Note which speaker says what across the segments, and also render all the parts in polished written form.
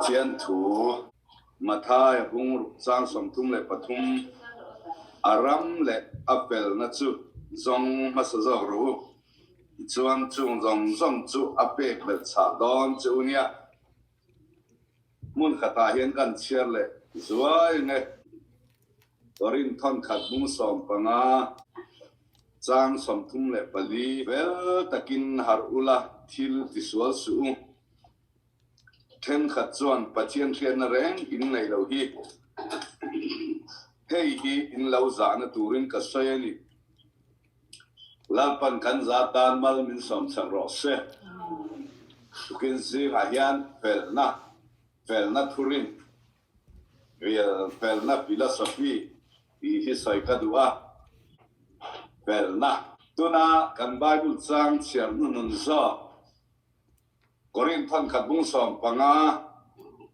Speaker 1: Pathian thu Mathaia bung ruk chang 33, A ram leh a felna chu zawng hmasa zawk rawh u, tichuan chung zawng zawng chu a pek belh chhah dawn che u nia. Hmun khatah hian kan chhiar leh zuai ang e. Korin thawnkhat bung 15 chang 34 Fel takin harh ula thil tisual suh u. Thenkhat chuan Pathian hriatna reng in nei lo hi. Hei hi in lo zahna turin ka sawi a ni. Lalpan kan za tan mal min sawm chak rawh se. Tukin zingah hian felna, felna thurin, vel felna philosophy tih hi sawi ka duh a. Felna. Tuna kan Bible chang chhiar hnuhnun zawk Korinth thankhat bung 15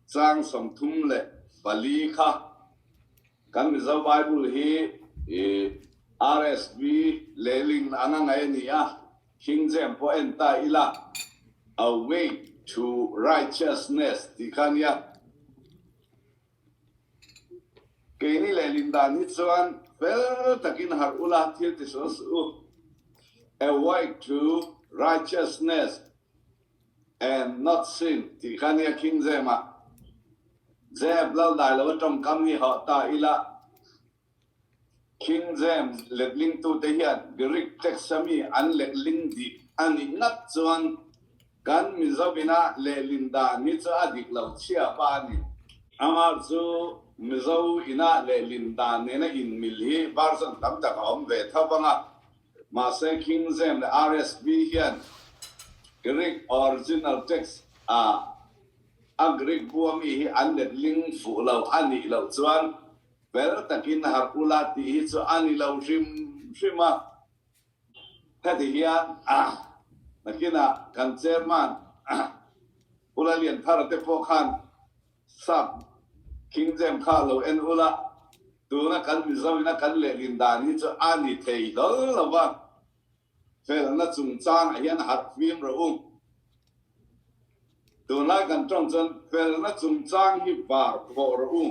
Speaker 1: chang 34 kha kan Mizo Bible hi RSV lehling anga ngaih a ni a, King James pawh en ta ila A Way to Righteousness tih kha a nia. Keini lehlin dan hi chuan fel takin harh ula thil ti sual suh u. A way to righteousness and not sin tih kha nia King James-ah. James lal dai lo a tawngkam hi hawh ta ila. King James letlingtute hian Greek text a mi an letling dik a nih ngat chuan kan Mizo-ina lehlin dan hi chu a dik lo chhia pa a ni. Amah chu Mizo-ina lehlin dan nena inmil hi version tam tak a awm ve tho vang a, mahse King James leh RSV hian Greek original text a a Greek bu a mi hi an letling fuh lo a nih loh chuan Fel takin harh ula tih hi chu a ni lo hrim hrim a. Heti hian nakinah kan chairman Pu Lalianthara te pawh khan sap King James kha lo en ula, tuna kan Mizo ina kan lehlin dan hi chu a ni thei hlawl lo va. Felna chungchangah hian harh fim rawh u. Tunlai kan tawng chuan felna chungchang hi var phawh rawh u.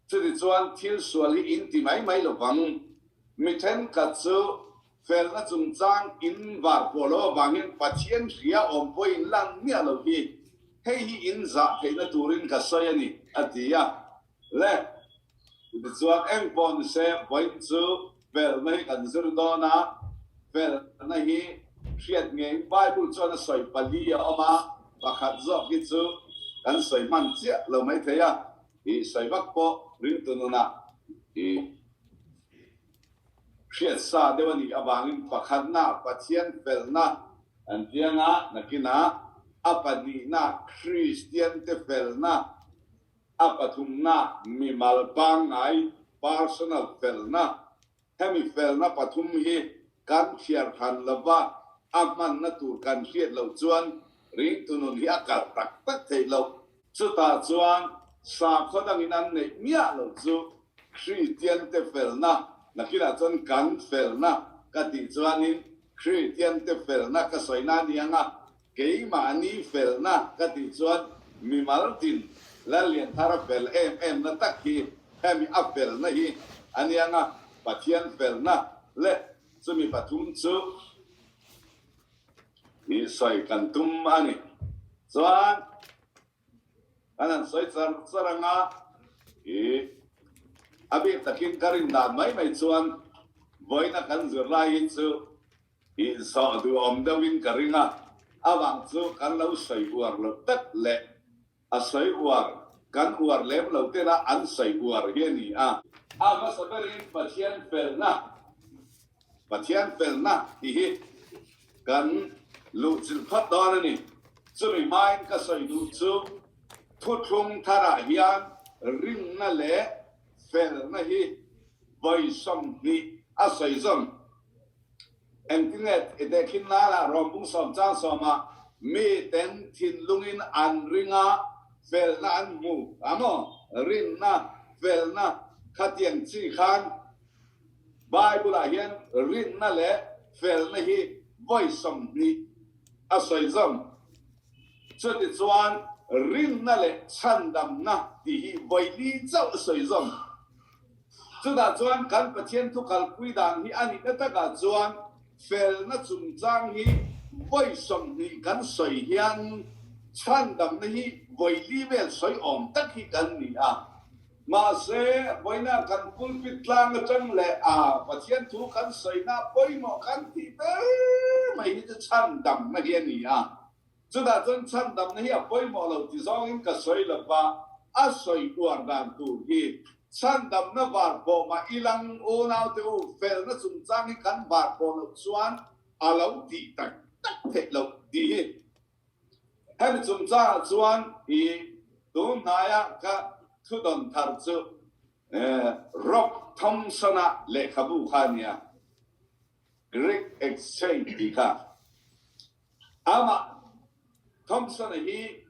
Speaker 1: Chutichuan thil sual hi in ti mai mai lo vang. Mi thenkhat chu felna chungchang in var pawh lo avangin Pathian hria awm pawh in lan miah lo hi. Hei hi in zah theihna turin ka sawi a ni, a ti a. Le, tichuan eng pawh ni se, vawiin chu felna hi kan zir dawn a, felna hi hriat ngeiin Bible chuan a sawi pali a awm a, pakhat zawk hi chu kan sawi hman chiah lo mai thei a, i sawi vak pawh ringtu nunah i hriat sa deuh a nih avangin pakhatna Pathian felna an tiang a, nakinah a pahnihna Kristiante felna A pathumna, mimal pangngai, personal, felna. Hemi felna pathum hi kan thliar hran lova, a hmanna tur kan hriat loh chuan ringtu nun hi a kal tak tak theih loh. Chutah chuan sakhaw dangin an neih miah loh chu Kristiante felna, nakinah chuan kan felna ka tih chuanin Kristiante felna ka sawina a ni ang a, Keimahni felna ka tih chuan mimal tin Lallianthara fel em em na tak hi hemi a felna hi a nia nga, Pathian felna leh chumi pathum chu i sawi kan tum a ni. Chuan kan han sawi char char anga i a bik takin ka rin dan mai mai chuan vawiina kan zirlai hi chu Insaw duhawm deuhin ka ring a, avang chu kan lo sawi uar lo tak leh a sawi uar kan uar lem lo tena an sawi uar hi a ni a. A hmasa berin Pathian felna, Pathian felna tih hi kan luhchilh phawt dawn a ni. Chumi hmain ka sawi duh chu thuthlung tharah hian rinna leh felna hi vawi 20 a sawi zawm. Engtinge i tehkhin laiah Rawmbung sawm chang sawmah mi ten thinlungin an ring a, felna an hmu a maw? Rinna, felna khatiang chi khan Bible-ah hian rinna leh felna hi vawi 20 a sawi zawm. Chutichuan. Rinna leh chhandamna tih hi vawi li chauh sawi zawm. Chutah chuan kan Pathian thu kalpui dan hi a nihna takah chuan felna chungchang hi vawi 20 kan sawi hian chhandamna hi vawi li vel sawi awm tak hi kan ni a. Mahse, vawiina kan pulpit tlang atang leh a Pathian thu kan sawina pawimawh kan tih ber mai hi chu chhandamna hi a ni a. Chutah chuan chhandamna hi a pawimawh lo ti zawngin ka sawi lo va, a sawi uar dan tur hi chhandamna var pawh mah i lang unaute u felna chungchang hi kan var pawh loh chuan a lo tih tak tak theih loh tih hi. Hemi chungchangah chuan i tun hnaia ka thudawn thar chu Rob Thompson-a lehkhabu kha a nia, Greek Exchange tih kha. Amah Thompson-a hi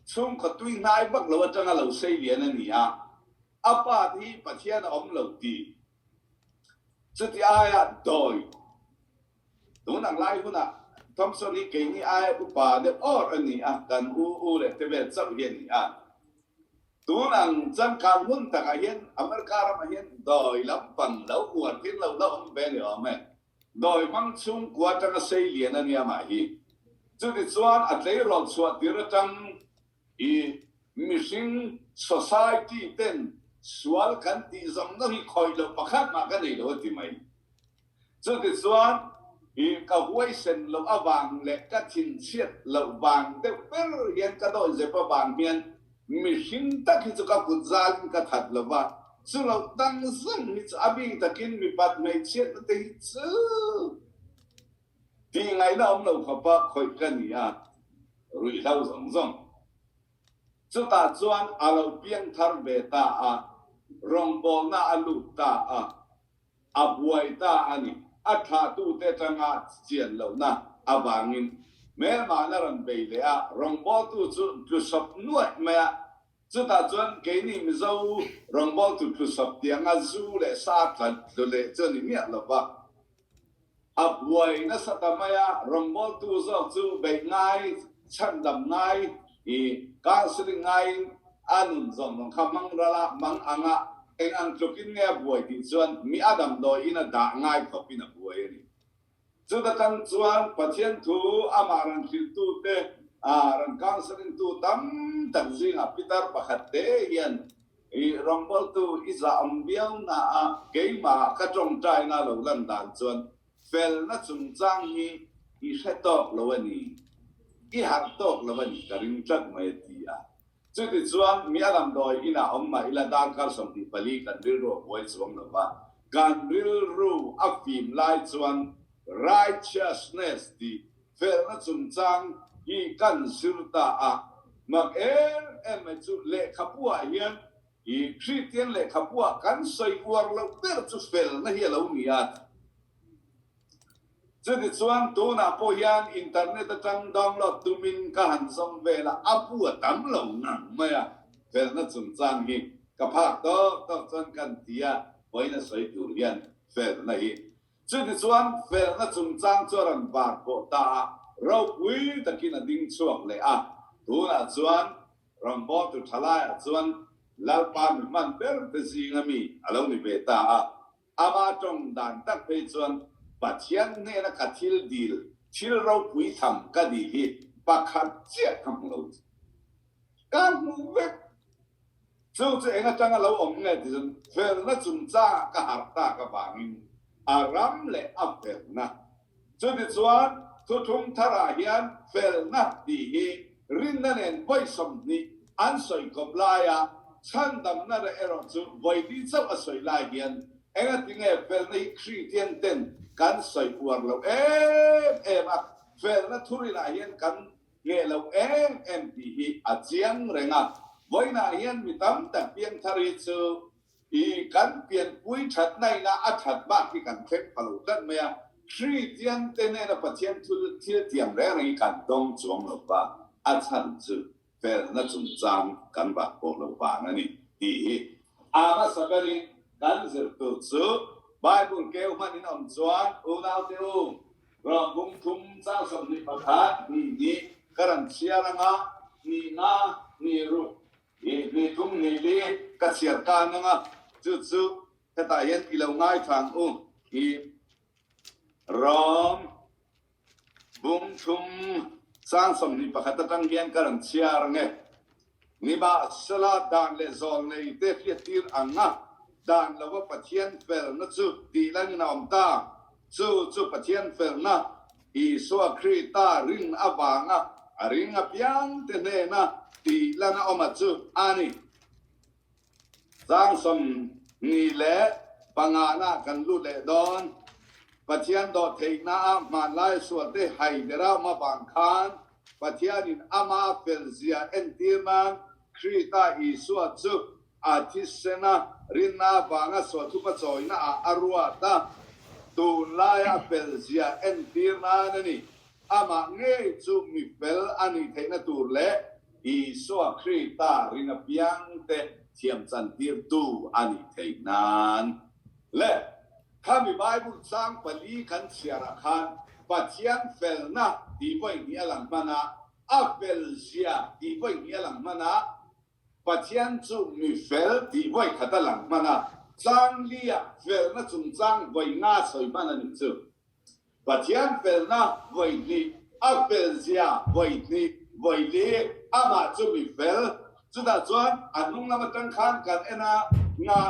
Speaker 1: chhungkaw tui hnai vak lo atanga lo sei lian a ni a, a pa te hi Pathian a awm lo ti. Chuti aia dawi tun ang lai hunah Thompson hi keini aia upa deuh awr a ni a, kan u u leh te vel chauh hi a ni a. Tun ang changkang hun takah hian America ramah hian dawi lampang lo uar thin lo la awm ve a ni awm e. Dawi hmang chhungkua atanga sei lian a nia mah hi. Chutichuan a tleirawl chhuah tir atang i mihring society ten sual kan tih zawng zawng hi khawih loh pakhat mah ka nei lo a ti mai. Chutichuan i ka huaisen loh avang leh ka thinchhiat loh vang deuh ber hian ka dawi zep avang hian Mihring tak hi chu ka kut zalin ka that lo va, chu loh dang zang hi chu a bik takin mipat hmeichhiatna te hi chu tih ngaihna awm lo khawpa khawih ka ni a, ruihhlo zawng zawng. Chutah chuan a lo piang thar ve ta a, rawngbawlna a lut ta a. A buai ta a ni. A thlahtute atanga chian lohna avangin hmelmahna rawn bei leh a, rawngbawltu chu tlusawp nuaih mai a. Chutah chuan keini Mizo rawngbawltu tlusawp tianga zu leh sa tla tlu leh chu a ni miah lo va. A buai nasa ta mai a, rawngbawltu zawk chu beih ngai, chhandam ngai, i counselling ngaiin a nun zawng zawng kha hmang ral a, hmang ang a, eng ang tlukin nge a buai tih chuan mi a damdawiin a dah ngai khawpin a buai a ni. Chuta tang chuan Pathian thu amah rawn hrilhtute, rawn counselling tu tam tak zingah pitar pakhat te hian I rawngbawltu i zah awm viau na a, keimah ka tawngtaina lo lan dan chuan felna chungchang hi i hre tawk lo a ni, i harh tawk lo a ni ka ring tlat mai a ti a. Chutichuan mi a damdawi inah awm mah ila darkar 24 kan rilru a buai chuang lo va, kan rilru a fim lai chuan righteousness tih Felna chungchang hi kan zir ta a, mak em em mai chu lehkhabuah hian i Kristian lehkhabuah kan sawi uar loh ber chu felna hi a lo ni a. Chutichuan tunah pawh hian internet atang download tumin ka han zawng vel a, a bu a tam lo ngang mai a, felna chungchang hi ka phak tawk tawk chuan kan ti a, vawiin a sawi tur hian felna hi Chutichuan felna chungchang chu a rawn var pawh ta a, ropui takin a ding chhuak leh a. Tunah chuan rawngbawltu thalaiah chuan Lalpa mi hman ber te zinga mi a lo ni ve ta a. Ama tawng dan tak phei chuan Pathian hnena ka thil dil, thil ropui tham ka dil hi pakhat chiah ka hmu lo. Ka hmu vek. Chu chu eng atanga lo awm nge ti chuan felna chungchangah ka harh tak avangin a ram leh a felna. Chutichuan thuthlung tharah hian felna tih hi rinna nen vawi 20 an sawi kawp laia chhandamna reh erawh chu vawi li chauh a sawi lai hian engatinge felna hi Kristian ten kan sawi uar loh em em a, felna thurinah hian kan Ngheh loh em em tih hi a chiang reng a, vawiinah hian mi tam tak piangthar hi chu i kan pianpui thatna ina a that bak hi kan thleng pha lo tlat mai a, Kristian te hnena Pathian thil thil thiam reng reng hi kan dawng chuang lo va, a chhan chu felna chungchang kan vah pawh lo vang a ni tih hi a hmasa berin kan zir tur chu Bible keu hman in awm chuan unaute u Ram bung thum chang 21 ni nih ka ran chhiar anga. Ni nga, ni ruk, i ni thum ni li ka chhiar tan ang a, chu chu hetah hian i lo ngaithla ang u. I Rom bung thum sang 21 atang hian ka rawn chhiar ang e. Nimahsela dan leh zawl nei te hriattir ang a, dan lova Pathian felna chu tih langin a awm ta. Chu chu Pathian felna Isua Krista rin avanga a ring apiang te hnena tih lana awma chu a ni. Chang 25na kan lut leh dawn. Pathian dawhtheihna a hmanlai sualte hai dera awm avang khan Pathianin ama felzia entir nan Krista Isua chu A thisena rinna avanga sualthupa chawina ah a ruat a, tunlaia a felzia entir nan a ni. Amah ngei chu mi fel a nih theihna tur leh Isua Krista ring apiangte thiam chantirtu a nih theih nan. Le, khami Bible chang pali kan chhiarah khan Pathian felna tih vawi hnih a lang hman a, a felzia tih vawi hnih a lang hman a, Pathian chu mi fel tih vawi khat a lang hman a, tlanglia felna chungchang vawi nga sawi hman a nih chu. Pathian felna vawi hnih, a felzia vawi hnih, vawi li, amah chu mi fel. Chutah chuan a hnung lam atang khan kan en a, nga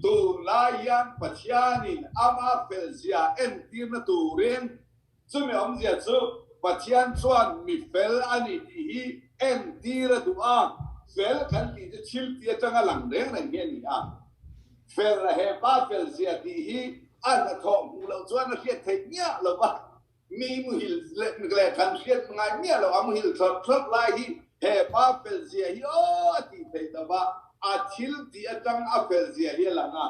Speaker 1: tunlai hian Pathianin ama felzia entirna turin Chumi awmzia chu Pathian chuan mi fel a ni tih hi entir a duh a, fel kan tih chu thil tih atanga lang reng reng hi a ni a. Fel a he pa fel zia tih hi a hnathawh hmuh loh chuan a hriat theih miah lo va, mi muhil leh kan hriat ngai miah lo a muhil thlawt thlawt lai hi he pa fel zia hi aw a tih theih lo va, a thil tih atang a fel zia hi a lang a.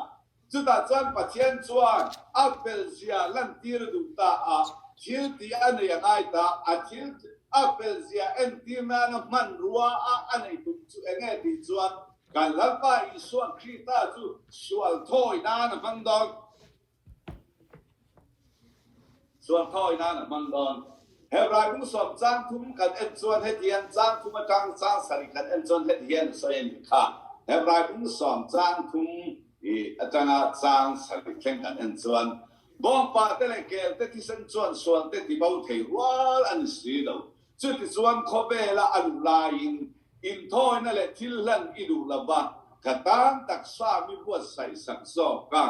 Speaker 1: Chutah chuan Pathian chuan a felzia lantir a duh ta a, thil tih a nei a ngai ta, a thil a felzia entir nana hmanrua a a nei tum chu eng nge tih chuan kan Lalpa Isua Krista chu sual thawi nan a hmang dawn. Sual thawi nan a hmang dawn. Hebrai bung sawm chang thum kan en chuan heti hian chang thum atang chang sarih kan en chuan heti hian a sawi a nih kha. Hebrai bung sawm chang thum i atanga chang sarih thleng kan en chuan bawngpa te leh kel te thisen chuan sual te ti bo thei rual a ni si lo. Chutichuan khawvela a luh laiin inthawina leh thil hlan i duh lova ka tan taksa mi buatsaih sak zawk a.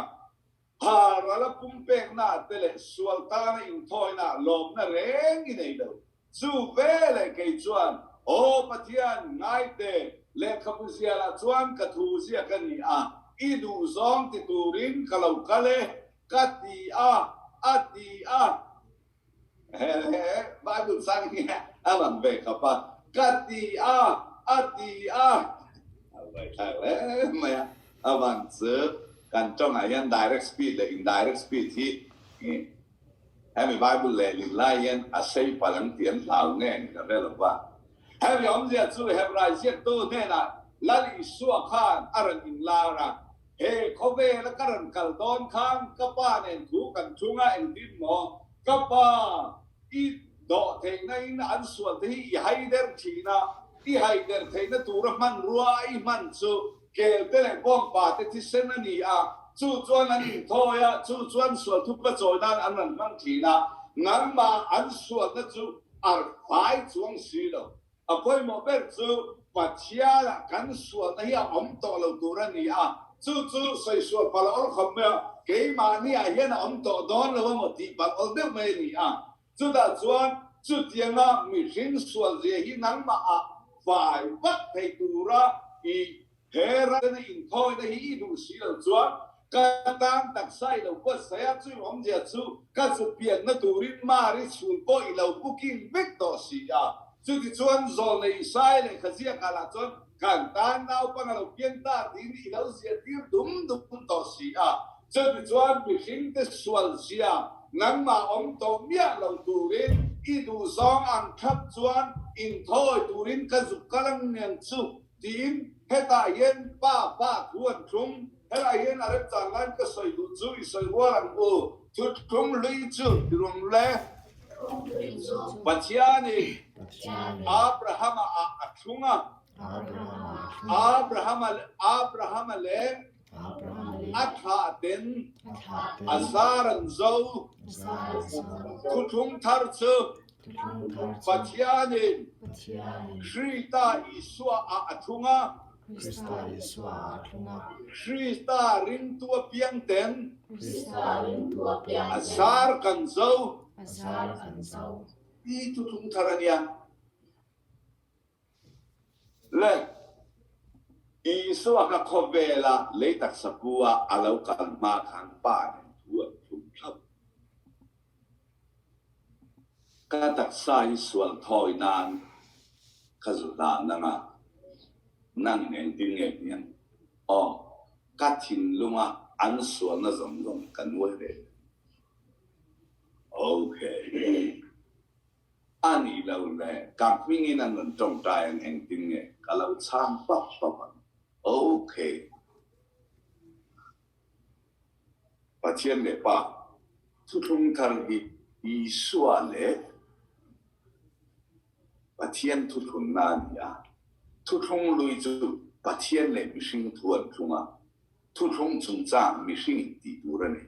Speaker 1: Pharala pumpekna te leh sual tana inthawina lawmna reng i nei lo. Chu veleh kei chuan, Aw Pathian, ngaite, lehkhabu zialah chuan ka thu ziak a ni a, i duhzawng ti turin ka lo kal e, ka ti a, a ti a. He Bible chang hi a lang ve khawp a, ka ti a, a ti a, a buaithlak hle mai a, a van chu kan tawngah hian direct speech leh indirect speech hi hemi Bible lehlin lai hian a sei palh ang tih an hlau nge ni ka hre lo va. Hemi awmzia chu Hebrai ziaktu hnenah Lal Isua khan a rawn inlar a, He khawvela ka rawn kal dawn khan ka pa nen thu kan thung a, engtin maw? Ka pa, i dawh theihna in an sual te hi i hai der thin a, i hai der theihna tura hmanrua a i hman chu kel te leh bawngpa te thisen a ni a, chu chuan an inthawi a, chu chuan sual thupa chawi nan an rawn hmang thin a, nangmah an sualna chu a fai chuang si lo. A pawimawh ber chu Pathianah kan sualna hi a awm tawh lo tur a ni a, chu chu sawi sual palh awl khawp mai a, keimahniah hian a awm tawh dawn lo emaw tih palh awl deuh mai a ni a. Chutah chuan chutianga mihring sualzia hi nangmahah fai vak thei tura i He ralna inthawina hi i duh si lo chuan ka tan taksa i lo buatsaih a, chu awmzia chu ka zu pianna turin Mari chhul pawh i lo booking vek tawh si a. Chutichuan zawlnei Isaiah lehkha ziakah lah chuan kan tan naupang a lo piang ta tiin i lo ziahtir dum dum tawh si a. Chutichuan mihringte sualzia nangmah awm tawh miah lo turin i duhzawng ang thlap chuan inthawi turin ka zuk kal ang nen chu Tiin hetah hian pa pa thu an thlum. Helai hian a remchang laiin ka sawi duh chu i sawi rual ang u. Thuthlum hlui chu ti ruang le. Pathianin Abrahama ah a. thlung a. Abrahama Abrahama leh a thlahten a zar an zo. Thuthlung thar chu Pathianin Krista Isua ah a thlung a. Krista ringtu apiangten a zar kan zo. Hi thuthlung thar a nia. Le, Isua kha khawvela lei taksa pu a a lo kal hma khan Pa nen thu an thlum thlap. Ka taksa hi sual thawi nan ka zu hlah nang a, nang in engtin nge hniang? Aw, ka thinlunga an sualna zawng zawng ka nuai ve. Okay. A nih lo le, ka hmingin an rawn tawngtai ang engtin nge ka lo chhang pap pap ang. Ok. Pathian leh Pa, thuthlung thar hi Isua leh Pathian thuthlunna a ni a. Thuthlung lui chu Pathian leh mihring thu an thlung a, thuthlung chungchang mihring in tih tur a ni.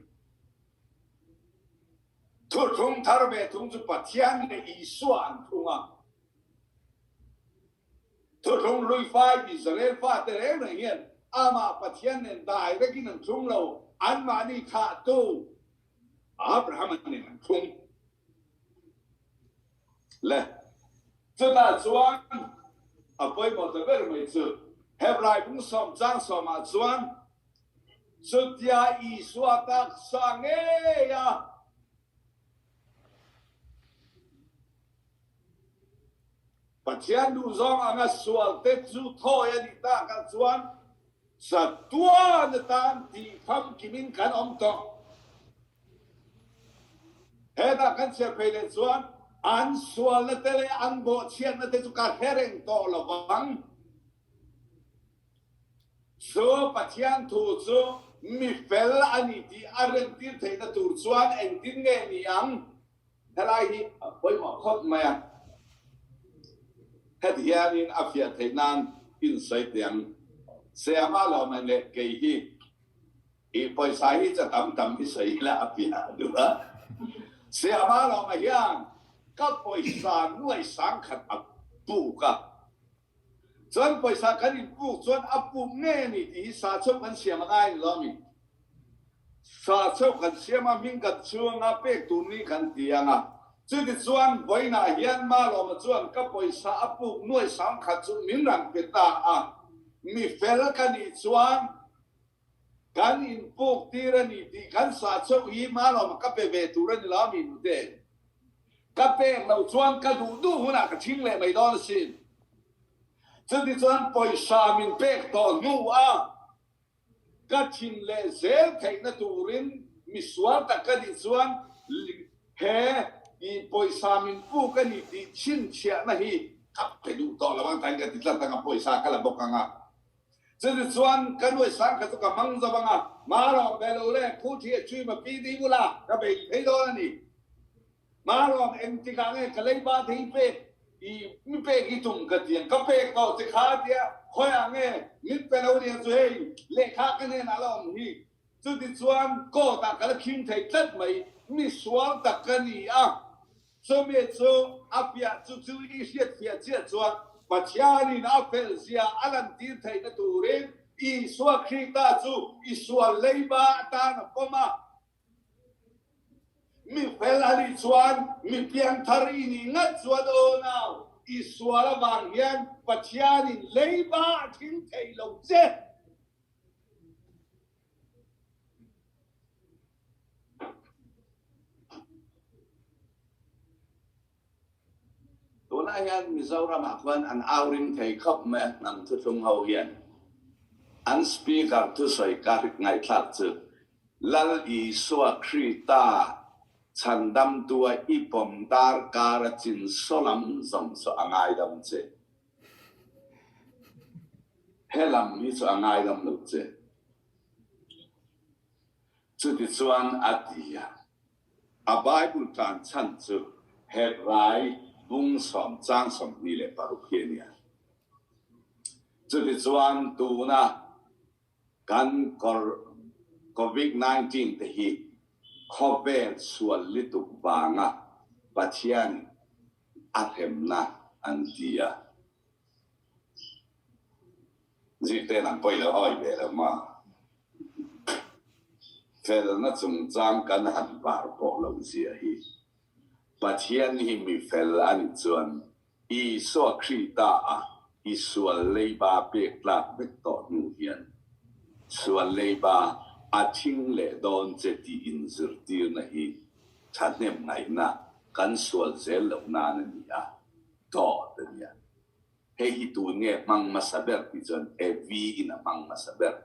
Speaker 1: Thuthlung thar ve thung chu Pathian leh Isua an thlung a. Thuthlung hlui fai Israel fate reng reng hian amah Pathian nen direct in an thlung lo, anmahni thlahtu Abraham nen an thlung. Le, chutah chuan a pawimawh ta ber mai chu Hebrai bung sawm chang sawmah chuan Chutia Isua taksa ngei a Pathian duhzawng anga sualte chu thawi a nih takah chuan chatuan atan tih famkimin kan awm tawh. Hetah kan chhiar phei leh chuan an sualna te leh an bawhchhiatna te chu ka hre reng tawh lo vang. Chu Pathian thu chu mi fel a ni tih a rentir theihna tur chuan engtin nge ni ang? Helai hi a pawimawh khawp mai a, heti hianin a fiah theih nan insawi teh ang. Siama lawmman leh kei hi i pawisa hi cha tam tam hi sawi ila a fiah duh a. Siama lawma hian ka pawisa nuai sangkhat a puk a. Chuan pawisa kan inpuk chuan a puk ngei a ni tih hi sa chauh kan siam a ngai ni lo a mi? Sa chauh kan siam a, hming kan chhung a, pek tur ni kan ti ang a. Chutichuan vawiinah hian Malawma chuan ka pawisa a puk nuai sangkhat chu min rawn pe ta a, mi fel ka nih chuan kan inpuk tir a ni tih kan sa chauh hi Malawma ka pe ve tur a ni lo a mi nute? Ka pek loh chuan ka duh duh hunah ka thing leh mai dawn asin. Chutichuan pawisa min pek tawh hnu a ka thin leh zel theihna turin misual tak ka nih chuan he i pawisa min puk a ni tih chhinchhiahna hi ka pe duh tawh lo ang tain ka ti tlat ang a, pawisa ka la bawk ang a. Chutichuan ka nuaisang kha chu ka hmang zo ang a, Marawng ve lo le, Phu Thi a chui ma pi ding ula, ka bei phei dawn a ni. Marawng engtikah nge ka leiba thei pek i mi pek i tum ka ti ang, ka pek tawh che kha tia khawiah nge min pe lo nia chu hei lehkha ka hnenah la awm hi. Chutichuan court ah ka la khing thei tlat mai, mi sual tak ka ni a. Chumi chu a piah chu chu i hriatfiah chiah chuan Pathianin a felzia a lantir theihna turin Isua Krista chu i sual leiba atan a pawm a. Mi fel a nih chuan mi piangthar i nih ngat chuan aw nau, i sual avang hian Pathianin leiba a thing thei lo che. Tunah hian Mizoramah khuan an au ring thei khawp mai a, hnam thuthlung ho hian an Speaker thusawi ka ngaihthlak chu Lal Isua Krista chhandamtua i pawm darkar a chin sawlam zawng chu a ngaidam che. Helam hi chu a ngaidam lo che. Chutichuan a ti a, a Bible tan chhan chu Hebrai bung sawm chang 26 hi a ni a. Chutichuan tuna kan Covid 19 te hi khawvel sual lituk vanga Pathianin a hremna an ti a. Zirten an pawi lo awi ve lo ma. Felna chungchang kan han var pawh lo zia hi. Pathian hi mi fel a nih chuan Isua Krista a i sual leiba pek tlak vek tawh hnu hian sual leiba a thing leh dawn che tih inzirtirna hi thahnem ngaihna kan sual zel loh nan a ni a, dawt a nia. Hei hi tun nge hmang hmasa ber tih chuan Evi in a hmang hmasa ber.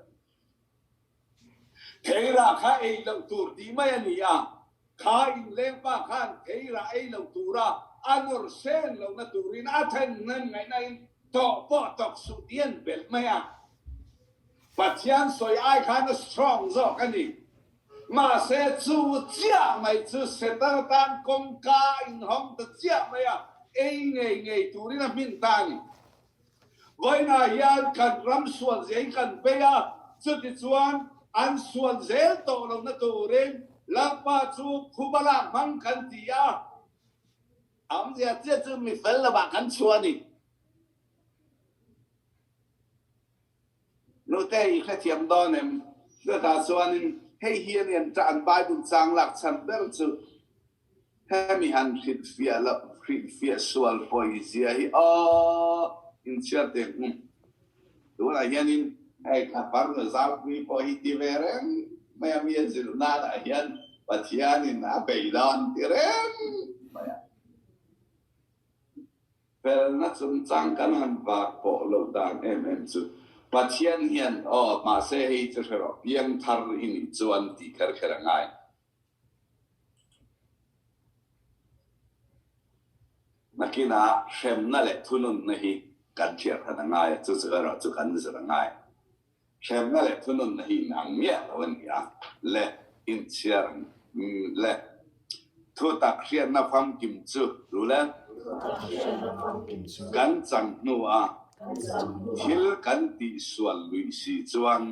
Speaker 1: Theirah kha ei loh tur tih mai a ni a, kha inlengpa khan theirah ei lo tura a nawr sen lohna turin a then hnem ngaihna in tawh pawh tawk suh tih an belh mai a. Pathian sawi ai khan a strong zawk a ni. Mahse chu chiah mai chu Setana tan kawngka a inhawng ta chiah mai a, ei ngei ngei turin a hmin ta a ni. Vawiinah hian kan ram sual zia hi kan bei a, chutichuan an sual zel tawh lohna turin Lalpa chu phuba lak hmang kan ti a. Awmzia chiah chu mi fel lovah kan chhuah a ni. Nute i hrethiam dawn em? Chutah chuanin hei hi a ni an ṭah an Bible chang lak chhan ber chu. Hemi han hrilhfiah loh, hrilhfiah sual pawi zia hi aw inchhiar teh ang. Tunah hianin hei ka farnu Zarpui pawh hi ti ve reng mai a, mi a zilh nanah hian Pathianin a bei dawn ti reng mai a. Felna chungchang kan han vak pawh loh dan em em chu Pathian hian aw mahse hei chu hre rawh, piangthar i nih chuan tih kher kher a ngai. Nakinah hremna leh thununna hi kan hriat hran a ngai a, chu chu erawh chu kan zir a ngai. Hremna leh thununna hi inang miah lo a ni a, le inchhiar ang le. Thutak hriatna famkim chu tu le? Kan chang hnuah thil kan tihsual luih si chuan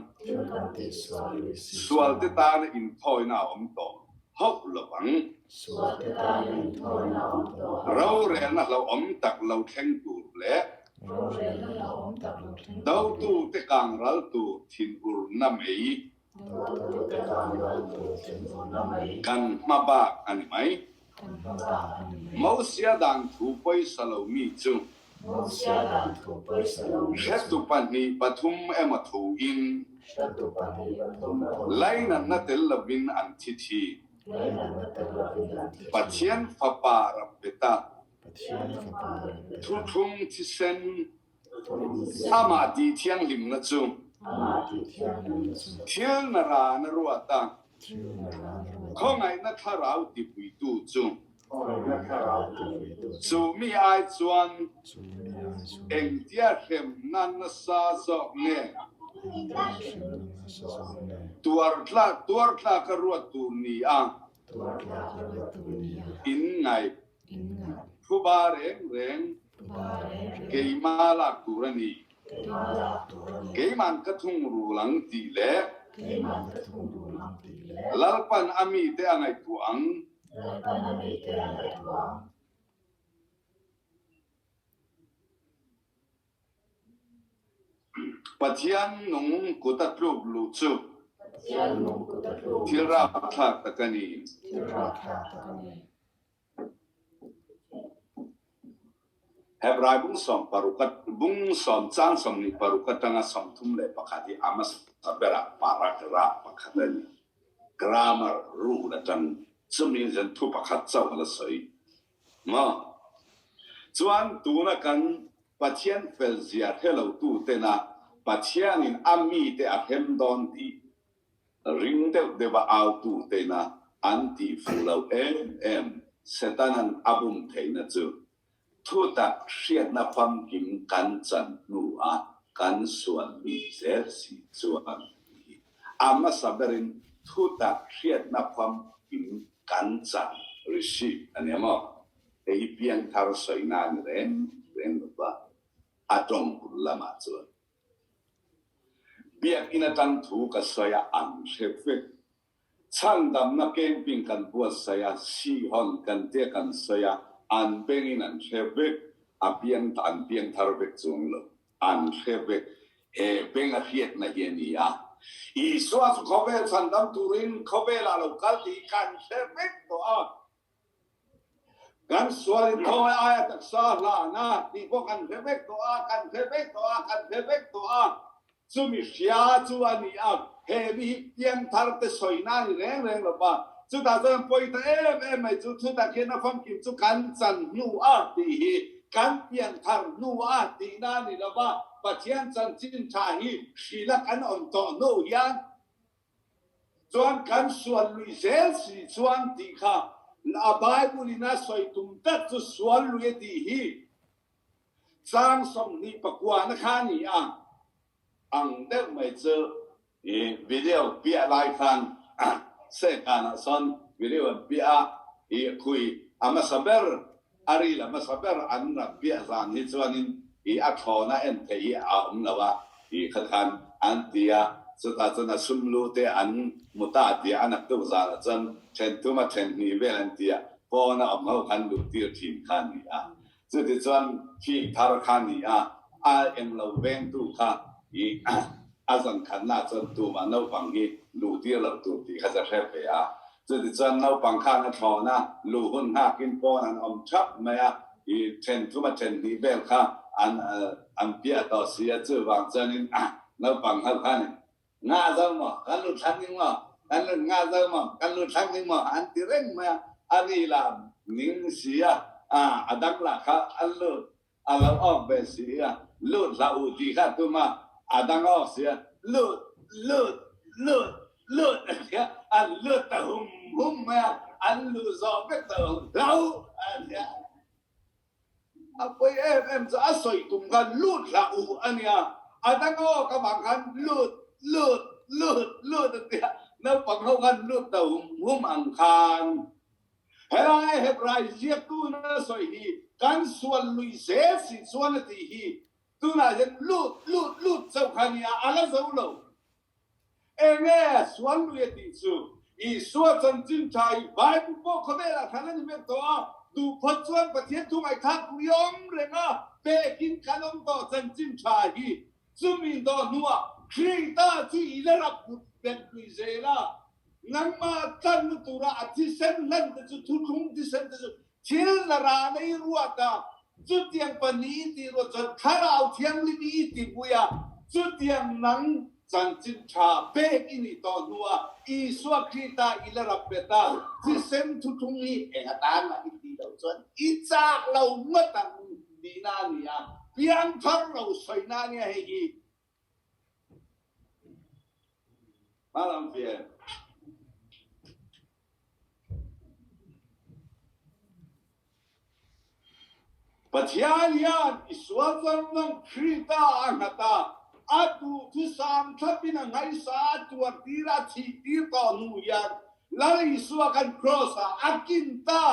Speaker 1: sualte tana inthawina a awm tawh hauh lo ang. Rorelna hlauhawm tak lo thleng tur leh dotute kangral tur thinurna mei Kan hma bak a ni mai. Mosia dan thu pawisa lo mi chu hretu pahnih pathum emaw thu in lainatna tel lovin an thi thi. Pathian Fapa Rabbeta thuthlung thisen Amah tih thianghlimna chu thil na ran a ruat a, khawngaihna thlarau tipuitu chu. Chu mi ai chuan engtia hremna nasa zawk nge tuar tlak a ruat tur ni a inngaih? Thuba reng reng keima lak tur a ni. Keiman ka thungrul ang tih leh Lalpan a mite a ngaihtuah ang. Pathian nung kut a tluk luh chu thil rapthlak tak a ni. Hebrai bung sawm paruk a bung sawm chang 26 atanga 31 hi a hmasa berah paragraph pakhat a ni. Grammar rule atang chumi hian thu pakhat chauh a la sawi. Maw? Chuan tuna kan Pathian fel zia hre lo tu tena Pathianin a mite a hrem dawn tih Ring deuh deuh a autu teina an tih fuh lo em em Setanan a bum theihna chu thutak hriatna famkim kan chan hnu a kan sual luih zel si chuan tih hi a hmasa berin thutak hriatna famkim kan chan receive a nia maw? Hei hi piangthar sawina a ni reng reng lo va, a tawng bul lamah chuan. Biakinn atang thu ka sawi a, an hre vek. Chhandamna camping kan buatsaih a, Sihon kan tia kan sawi a, an bengin an hre vek. A piang an piang thar vek chuang lo, an hre vek. He beng a hriatna hi a ni a. Isua chu khawvel chhandam turin khawvelah lo kal tih kan hre vek tawh a. Kan sual in khawngaih aia taksa hlana tih pawh kan hre vek tawh a, kan hre vek tawh a, kan hre vek tawh a. Chumi hria chu a ni a, he mi hi piangthar te sawina a ni reng reng lo va. Chutah chuan pawi ta em em mai chu thutak hian a famkim chu kan chan hnu a tih hi kan piangthar hnu a tihna a ni lo va, Pathian chanchin tha hi hrila kan awm tawh hnu hian Chuan kan sual lui zel si chuan tih kha a Bible in a sawi tum tak chu sual lui a tih hi chang 29 na kha a ni a, ang deuh mai chu i video piah lai khan sehkan ah sawn video an piah a, i khui a hmasa ber A ril a hmasa ber an rak piah zan hi chuanin i a thlawna en theih hi a awm lo a tih kha khan an ti a, chutah chuan a sum lu te an hmu ta tih a naktuk zanah chuan then thum a then hnih vel an ti a, pawn a awm ho khan luh tir thin kha a ni a. Chuti chuan film thar kha a ni a, a englo vengtu kha i a zan khatnaah chuan tumah naupang hi luh tir loh tur tih kha za hre ve a. Chutichuan naupang khan a thlawn a, luh hun nghakin pawn an awm thap mai a, i then thum a then hnih vel kha an an piah tawh si a, chuvang chuanin naupang ho khan Ngah zo maw? Kan lut thlang ding maw? Kan lut ngah zo maw? Kan lut thlang ding maw? an ti reng mai a, a ri lah ning si a, a dang lah kha an lut A lo awk ve si a, lut hlah u ti kha tum a, a dang awk si a, lut, lut, lut, lut a ti a, an lut ta hum hum mai a, an luh zawh vek ta lo, hlah u a ti a. A pawi em em chu a sawi tum khan lut hlah u a nia, a dang awk avang khan lut, lut, lut, lut a ti a, naupang ho khan lut ta hum hum ang khan Helai Hebrai ziaktu na sawi hi kan sual lui zel si chuan a tih hi tunah hian lut lut lut chauh kha nia a la zo lo. Enge sual lui a tih chu Isua chanchin tha i Bible pawh khawvelah thlan a ni vek tawh a, duh phawt chuan Pathian thu ngaihthlak pui a awm reng a, pekin kan awm tawh chanchin tha hi chumi dawh hnuah Krista chu i la rap bet lui zel a, Nangmah tlanna tura a thisen hlan te chu thuthlung thisen te chu thil na ra nei ruat a, chutiang pahnih i tih ruat chuan Thlarau Thianghlim i ti pui a, chutiang nang chanchin tha pek i nih tawh hnua Isua Krista i la rap bet a, thisen thuthlung hi eng atan mah i tih loh chuan i chak lo ngawt ang tihna a ni a, piangthar lo sawina a nia hei hi. Pathian hian i sual zawng zawng Krista a nghat a, a duhthusam thlapin a ngaihsa a tuar tir a, thih tir tawh hnu hian Lal Isua khan Kraws ah a kin ta.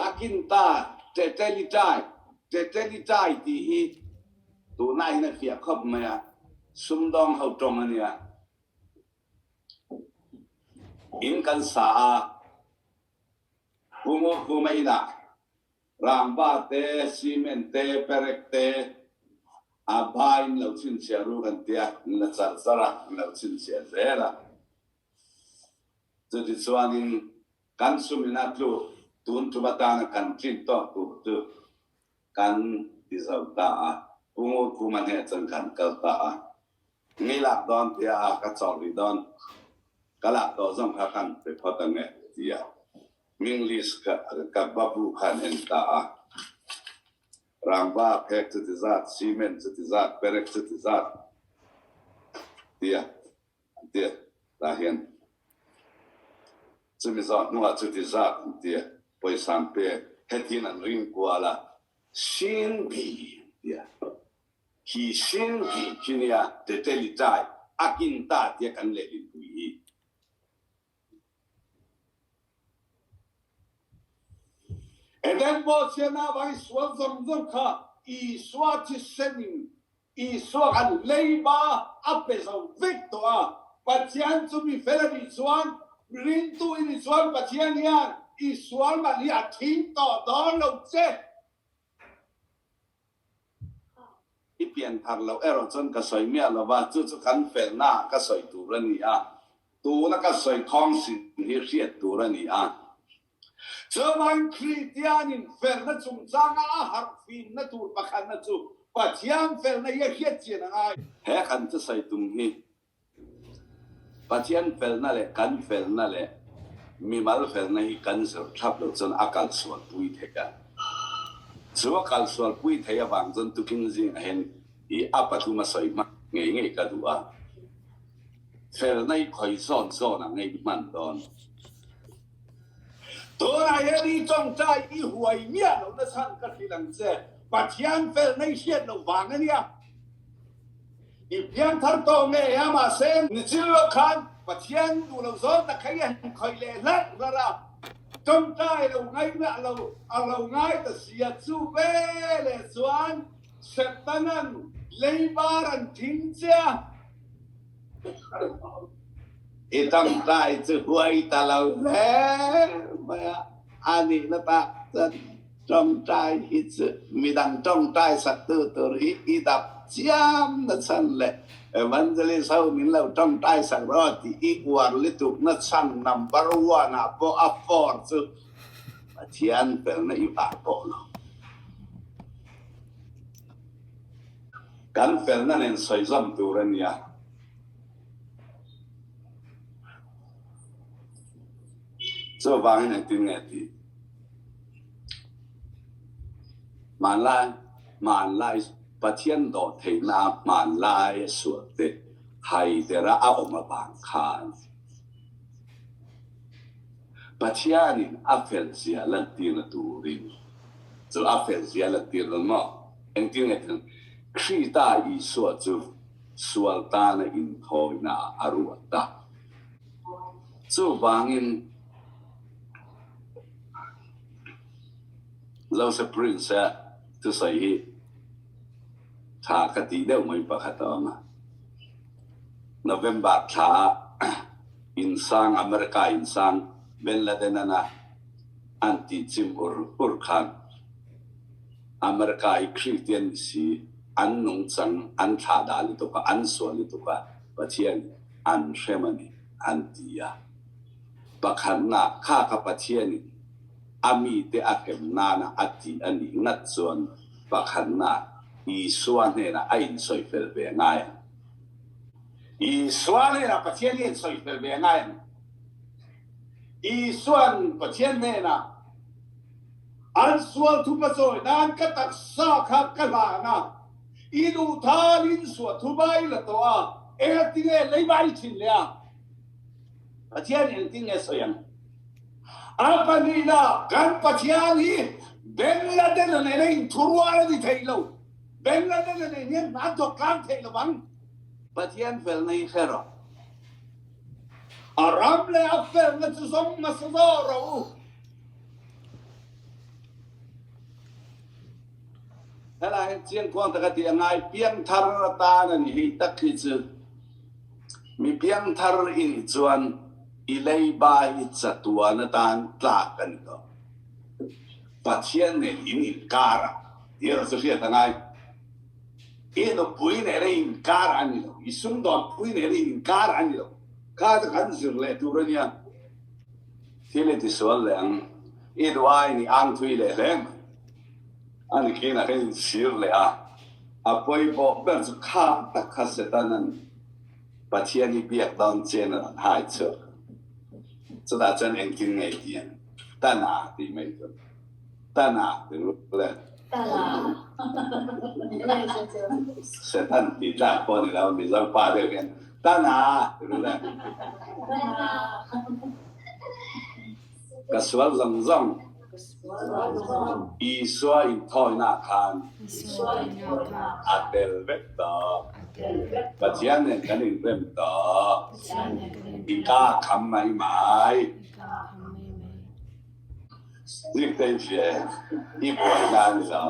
Speaker 1: A kin ta, Tetellitai, Tetellitai tih hi tunah hian a fiah khawp mai a, sumdawng ho tawng a nia. In kan sa a, Pu Ngurkhuma inah rangva te, cement te, perek te a baiin lo chhinchhiah ru kan tia, an la char char a, an lo chhinchhiah zel a. Chutichuanin kan sumina tlu tun tum atana kan tlin tawk tur chu kan ti zo ta a, Pu Ngurkhuma hneh chuan kan kal ta a. Ngei lak dawn tia a ka chawr rih dawn, ka lak tawh zawng kha kan pe phawt ang e tia hming list kha ka babu khan en ta a. Rangva phek chuti zat, cement chuti zat, perek chuti zat tia An ti a, tah hian chumi zawh hnuah chuti zat an ti a, pawisa an pe, hetihin an ring kual a, Singhi an ti a, khi Singhi khi nia Tetelitai a kin ta tia kan lehlinpui hi. Eden pawh chhiatna avangin sual zawng zawng kha Isua thisen in. Isua khan leiba a pe zo vek tawh a. Pathian chu mi fel a nih chuan, ringtu i nih chuan Pathian hian i sual man hi a thing tawh dawn lo che. I pian thar loh erawh chuan ka sawi miah lo va, chu chu kan felna ah ka sawi tur a ni a, tuna ka sawi khawng sin hi hriat tur a ni a. Chuvangin Kristianin felna chungchanga a harh fimna tur pakhatna chu Pathian felna hi a hriat chian a ngai. He kan thusawi tum hi Pathian felna leh kan felna leh mimal felna hi kan zir thlap loh chuan a kalsual pui thei a. Chu a kalsual pui thei avang chuan tukin zingah hian i a pathum a sawi hman ngei ngei ka duh a. Felna hi khawi zawn zawn ang ngei hman dawn. Tunah hian i tawngtai i huai miah lohna chhan ka hrilh ang che. Pathian felna i hriat loh vang a nia. I piangthar tawh ngei a, mahse nichin lawk khan Pathian duh lo zawn tak kha i han khawih leh hlarh hlarh a, tawngtai lo ngaihna lo a lo ngai ta si a, chu veleh chuan Setanan leibar an thing che a. I tawngtai chu huai ta lo hle mai a, a nihna tak chuan Tawngtai hi chu midang tawngtai saktu tur hi i dap chiam na chhan leh Evangelist ho min lo tawngtai sak rawh tih i uar lutuk na chhan number one ah pawh a for chu Pathian felna i vah pawh lo. Kan felna nen sawi zawm tur a nia. Chuvangin engtin nge tih? Hmanlai, hmanlai Pathian dawh theihna hmanlai a sual te haidera a awm avang khan Pathianin a felzia lantirna turin chu a felzia lantir dawn maw? Engtin nge thil Krita Isua chu sual tana inthawina ah a ruat a. Chuvangin Joseph Prince-a thusawi hi tha ka tih deuh mai pakhat a awm a. November thla ah insang America insang Bin Laden-an a an tih chim ur ur khan America hi Christian ni si an nungchang an thlah dah lutuk a, an sual lutuk a, Pathian an hrem a ni an ti a. Pakhatnak, kha kha Pathianin a mite a hrem nana a tih a nih ngat chuan pakhatnak Isua hnenah a insawifel ve ngai ang. Isua hnenah Pathian hi a insawifel ve ngai ang. Isua'n Pathian hnenah an sual thupa chawi nan ka taksa kha ka hlan a, i duhthalin suah thupa i la tawh a, engtinge leiba i thin leh a? Pathian engtin nge sawi ang? A pahnihna, kan Pathian hi Ben Laden-a nena inthurual a ni thei lo. Ben Laden-a nen hian hna thawk tlang thei lo vang. Pathian felna hi hre rawh. A ram leh a felna chu zawng hmasa zawh rawh u. Helai hian chiangkuang taka tih a ngai, piangthar atan a ni hei tak hi chu. Mi piangthar i nih chuan i leiba hi chatuan atan tlak a ni tawh. Pathian nen in inkar a tih erawh chu hriat a ngai. I nupui nena inkar a ni lo, i sumdawnpui nena inkar a ni lo. Kha chu kan zir leh tur a nia. Thil i tisual leh ang, i duh aiin i ang thui leh hle mai. A ni khin a ka inchhir leh a, a pawimawh ber chu kha tak kha Setanan Pathian hi biak dawn chen a rawn hai chhuak. Chutah chuan engtin nge ti ang? Tana tih mai chu. Tana ti ru le.
Speaker 2: Tana.
Speaker 1: Setan tih tlak pawh ni lo, Mizo pa deuh hian Tana ti ru le.
Speaker 2: Tana.
Speaker 1: Ka sual zawng zawng. Isua inthawinak khan a tel vek tawh. Pathian nen kan inrem tawh. I ka kham mai mai. Ziktei hria i buai na ni lo.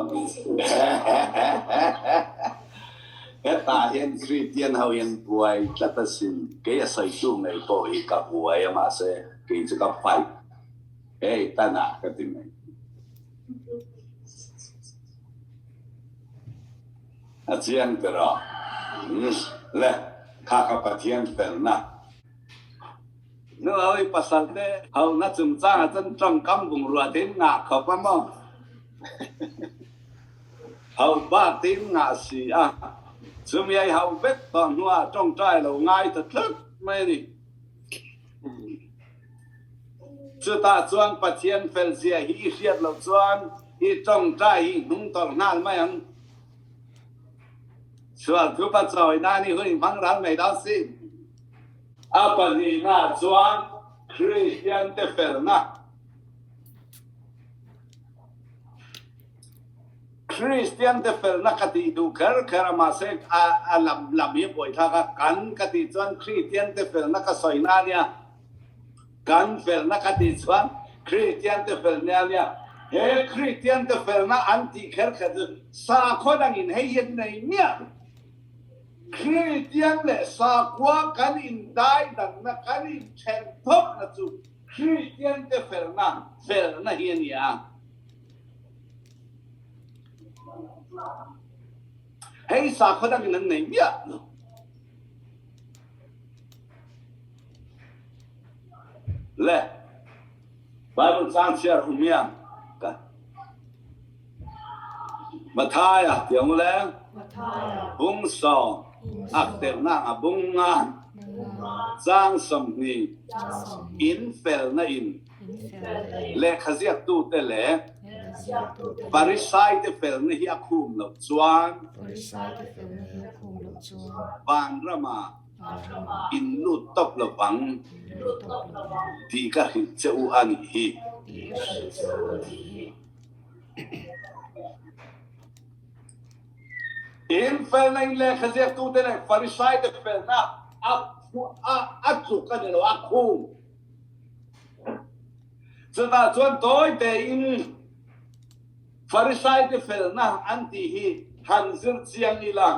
Speaker 1: Hetah hian Kristian ho hian buai tlat asin. Kei a sawitu ngei pawh hi ka buai a mahse kei chu ka fight. Hei tanah ka ti mai. A chiang tiraw? Le, kha ka Pathian felna. Nu ho i pasal te hauhna chungchangah chuan tawngkam bungrua te in ngah khawp a maw? Hauh bak te in ngah si a, chumi a i hauh vek tawh hnuah tawngtai lo ngai ta tlat mai a ni. Chutah chuan Pathian felzia hi i hriat loh chuan i tawngtai hi hnung tawlh nghal mai ang. Sual thupa chawi nan i hun i hmang ral mai dawn si. A pahnihna chuan Kristiante felna. Kristiante felna ka tih duh kher kher a, mahse a lam lam hi a buaithlak a, kan ka tih chuan Kristiante felna ka sawina a nia, kan felna ka tih chuan Kristiante felna a nia. He Kristiante felna an tih kher kher chu sakhaw dangin hei hi an nei miah lo. Kristian leh sakhua kan indaidanna, kan inthen thawkna chu Kristiante felna, felna hi a ni a. Hei sakhua dangin an nei miah lo. Le Bible chang chhiar umiang ka Matthaya tiang u le bung sawm ak telnak a bung nga chang 20 in felna in lehkha ziaktute le Pharisai te felna hi a khum loh chuan vanram ah in lut tawp lovang tih ka hrilh che u a nih hi. In felna in lehkha ziaktute leh Pharisai te felna a tluk a ni lo, a khum. Chutah chuan tawi tein Pharisaite felna an tih hi han zir chiang ila,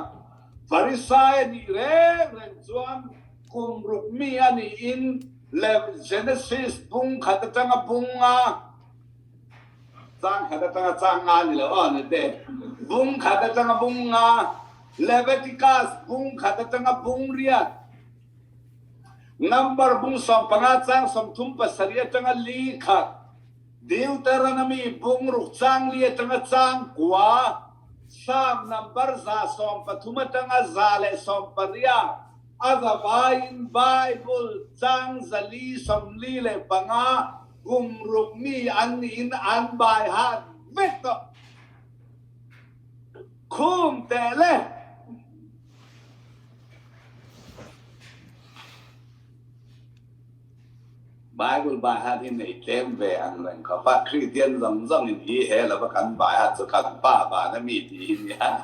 Speaker 1: Pharisai a nih reng reng chuan kum ruk mi a niin leh Genesis bung khat atanga bung nga, chang khat atanga chang nga ni lo aw ni te, bung khat atanga bung nga, Leviticus bung khat atanga bung riat, Number bung 15 chang 37 atanga li khat, Deuteronomy bung ruk chang li atanga chang kua, Psalm number 130 atanga 180, a zavaiin Bible chang 445 kum ruk mi an niin an bai hat vek tawh. Khum teh le! Bible bai hat hi nei tlem ve ang reng khawp a, Kristian zawng zawng in hi he lova kan bai hat chu kan pa van a mi tih hi nia.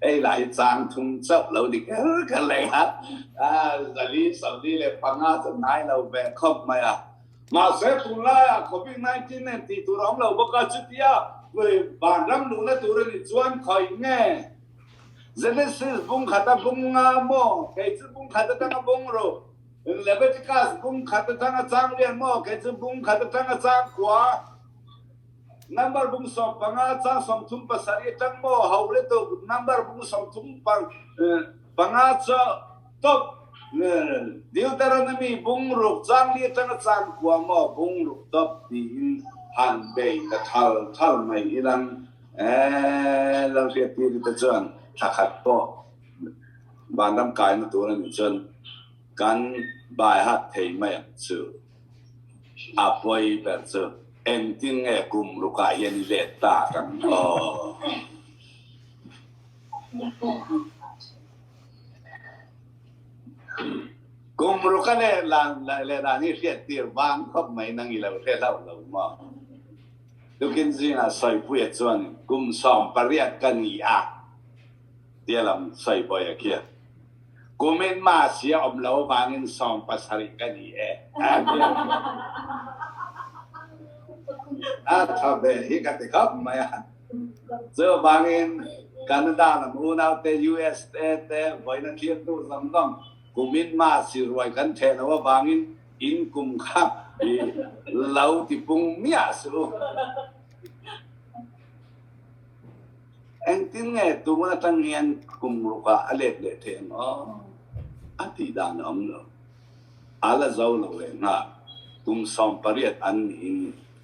Speaker 1: Hei lah hi chang thum chauh lo ni kher kher leh a, 445 chu hnai lo ve khawp mai a. Mahse tunlaiah Covid-19 nen tih tur a awm lo bawk a, chutia vanram luhna tur a nih chuan khawi nge? Genesis bung khat a bung nga maw? Kei chu bung khat atanga bung ru. Leviticus bung khat atanga chang lian maw? Kei chu bung khat atanga chang kua. Number bung 15 chang 37 atang maw? Ho le tuk number bung 35 chu top. Deuteronomy bung ruk chang li atanga chang kua maw? Bung ruk top tiin han bei ta thal thal mai ilang. Eee Lalhriattir te chuan thla khat pawh vanram kaina tur a nih chuan kan bai hat thei mai ang chu. A pawi ber chu engtin nge kum rukah hian i let tak ang aw. Kum ruka leh leh dan hi hriattir vang khawp mai nang i lo hre hlauh lo maw? Tukin zingah Sawipuia chuan kum 18 ka ni a tia lam Sawibawi a khiat. Kumin Masi a awm lo avangin 17 ka ni e a ti a. A tha ve hi ka ti khawp mai a. Chuvangin Canada lam unau te, USA te, vawiina thliartu zawng zawng kumin Masi ruai kan theh loh avangin in kum kha i lo ti pung miah suh u. Engtin nge tun atang hian kum rukah a let leh thei ang aw? A tih dan a awm lo. A la zo lo leh nghal. Kum 18 an niin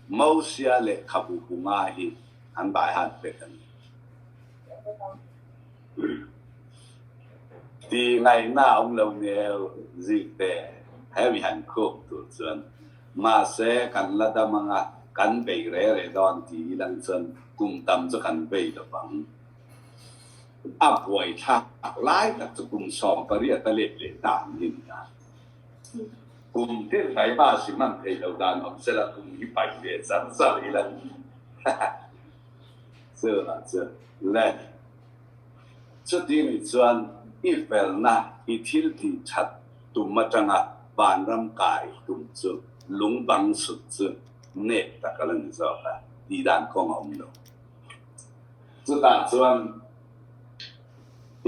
Speaker 1: Mosia lehkhabu bunga hi an bai hat vek a ni. Ti ngaihna a awm lo nel zik te he mi han khup tur chuan mahse kan la dam anga kan bei re re dawn ti ilang chuan kum tam chu kan bei lo vang. A buai thlak lai tak chu kum 18 a let leh dan hi ni a. Kum tir hnai hma si hman thei lo dan awm sela kum hi paih ve char char ila ni. Chuvang chu le. Chuti nih chuan i felna i thil tih that tum atanga vanram kai tum chu lungbang sut chu nep tak a la ni zawk a, tih dan kawng a awm lo. Chutah chuan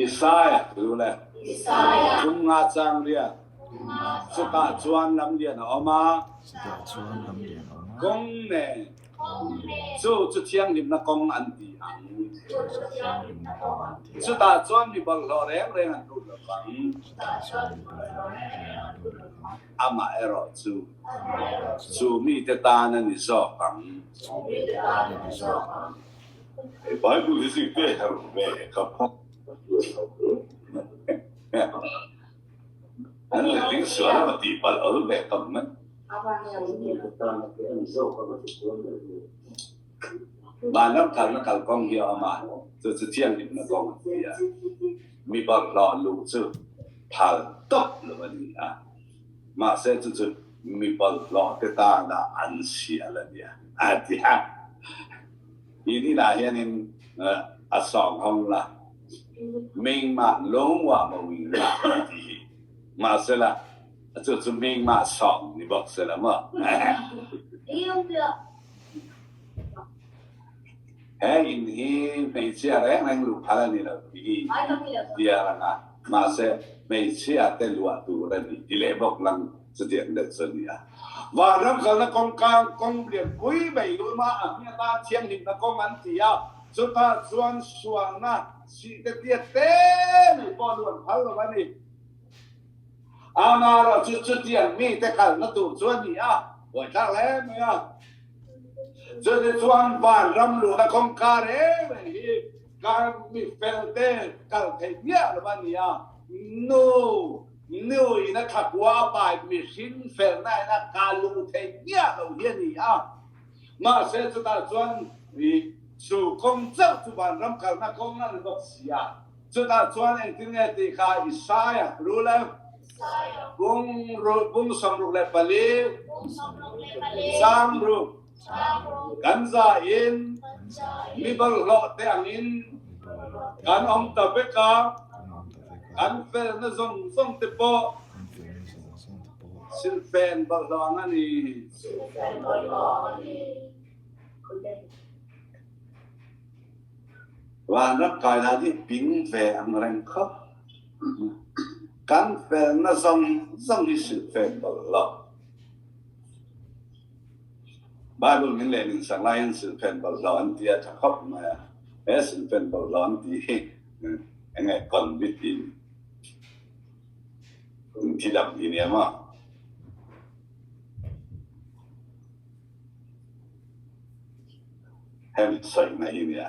Speaker 1: Isaiah thu le thum nga chang riat chutah chuan lamlian a awm a, kawng nen Chu chu thianghlimna kawng an ti ang. Chutah chuan mi bawlhhlawh reng reng an lut lo vang. Amaherawh chu, chu mite tan a ni zawk ang. Bible hi zirte herh ve ka phawt. An letling sual emaw tih palh awl ve tam mai. Vanram kalna kalkawng hi a awm a, chu chu thianghlimna kawng an ti a. Mi bawlhhlawh luh chu phal tawp lo a ni a, mahse chu chu mi bawlhhlawh te tana an sial a nia a ti a. In inah hianin a sawng hawng la, Mingmah lungwa mawina a ti hi. Mahsela, chu chu Mingmah sawng ni bawk sela maw? He in hi hmeichhia reng reng luh phal a ni lo tih hi tia lang a, mahse hmeichhia te luah tur a ni ti leh bawk lang chutiang deuh chu a ni a. Vanram kalna kawngka kawng lianpui mai luma a hming atan thianghlimna kawng an ti a, chutah chuan sualna sihte tiat te mai pawh luh an phal lo a ni. Amaherawh chu chutiang mite kalna tur chu a ni a, buaithlak hle mai a. Chutichuan vanram luhna kawngka reng reng hi kan mi felte kal theih miah lo a ni a, nu nu in a thakua a pai mihring felna in a ka luh theih miah lo hi a ni a. Mahse chutah chuan chu kawng chauh chu vanram kalna kawng a ni bawk si a. Chutah chuan engtin nge tih kha Isaiah rul e, bung 64, chang ruk, kan za in mi bawlhhlawh te angin kan awm ta vek a, kan felna zawng zawng te pawh silhfen bawlhhlawh ang a ni. Vanram kai dan hi ping ve ang reng khawp. Kan felna zawng zawng hi hrilhfek bawlh lo. Bible min lehling sak lai hian hrilhfen bawlh lo an ti a tha khawp mai a. He hrilhfen bawlh lo an tih hi eng nge convict in thidang hi nia maw? Hemi sawina hi nia.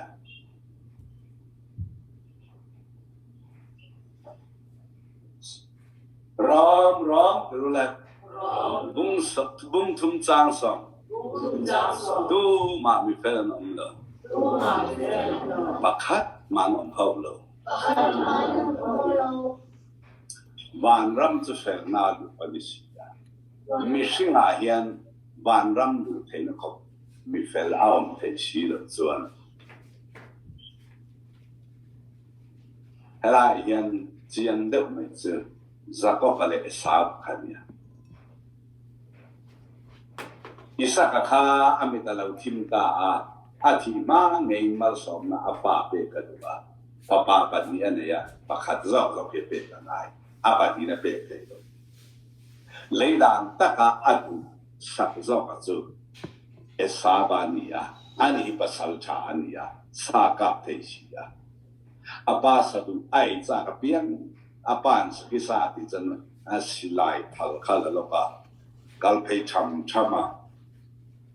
Speaker 1: Ram ram tiru le bung bung thum chang song tu mah mi fel an um lo pakhat man um ho lo vanram chu felna duh ani si a mihring ah hian vanram duh theihna khawp mi fel a awm theih si loh chuan helaiah hian chiang deuh mai chu Jakob-a leh Esau kha a ni a. Isaka kha a mit a lo thim ta a, a thih hma ngeiin malsawmna a fa pek a duh a. Fapa pahnih a nei a, pakhat zawk zawk hi a pek a ngai, a pahnihin a pek thei lo. Lei dan taka a duh sak zawka chu Esava a ni a, ani hi pasal tha a ni a, sa kap thei si a. A pa sa duh a ei chak apiang a pa'n sakhi sa tih chuan a silai thal kha la lawk a, kal phei tham tham a.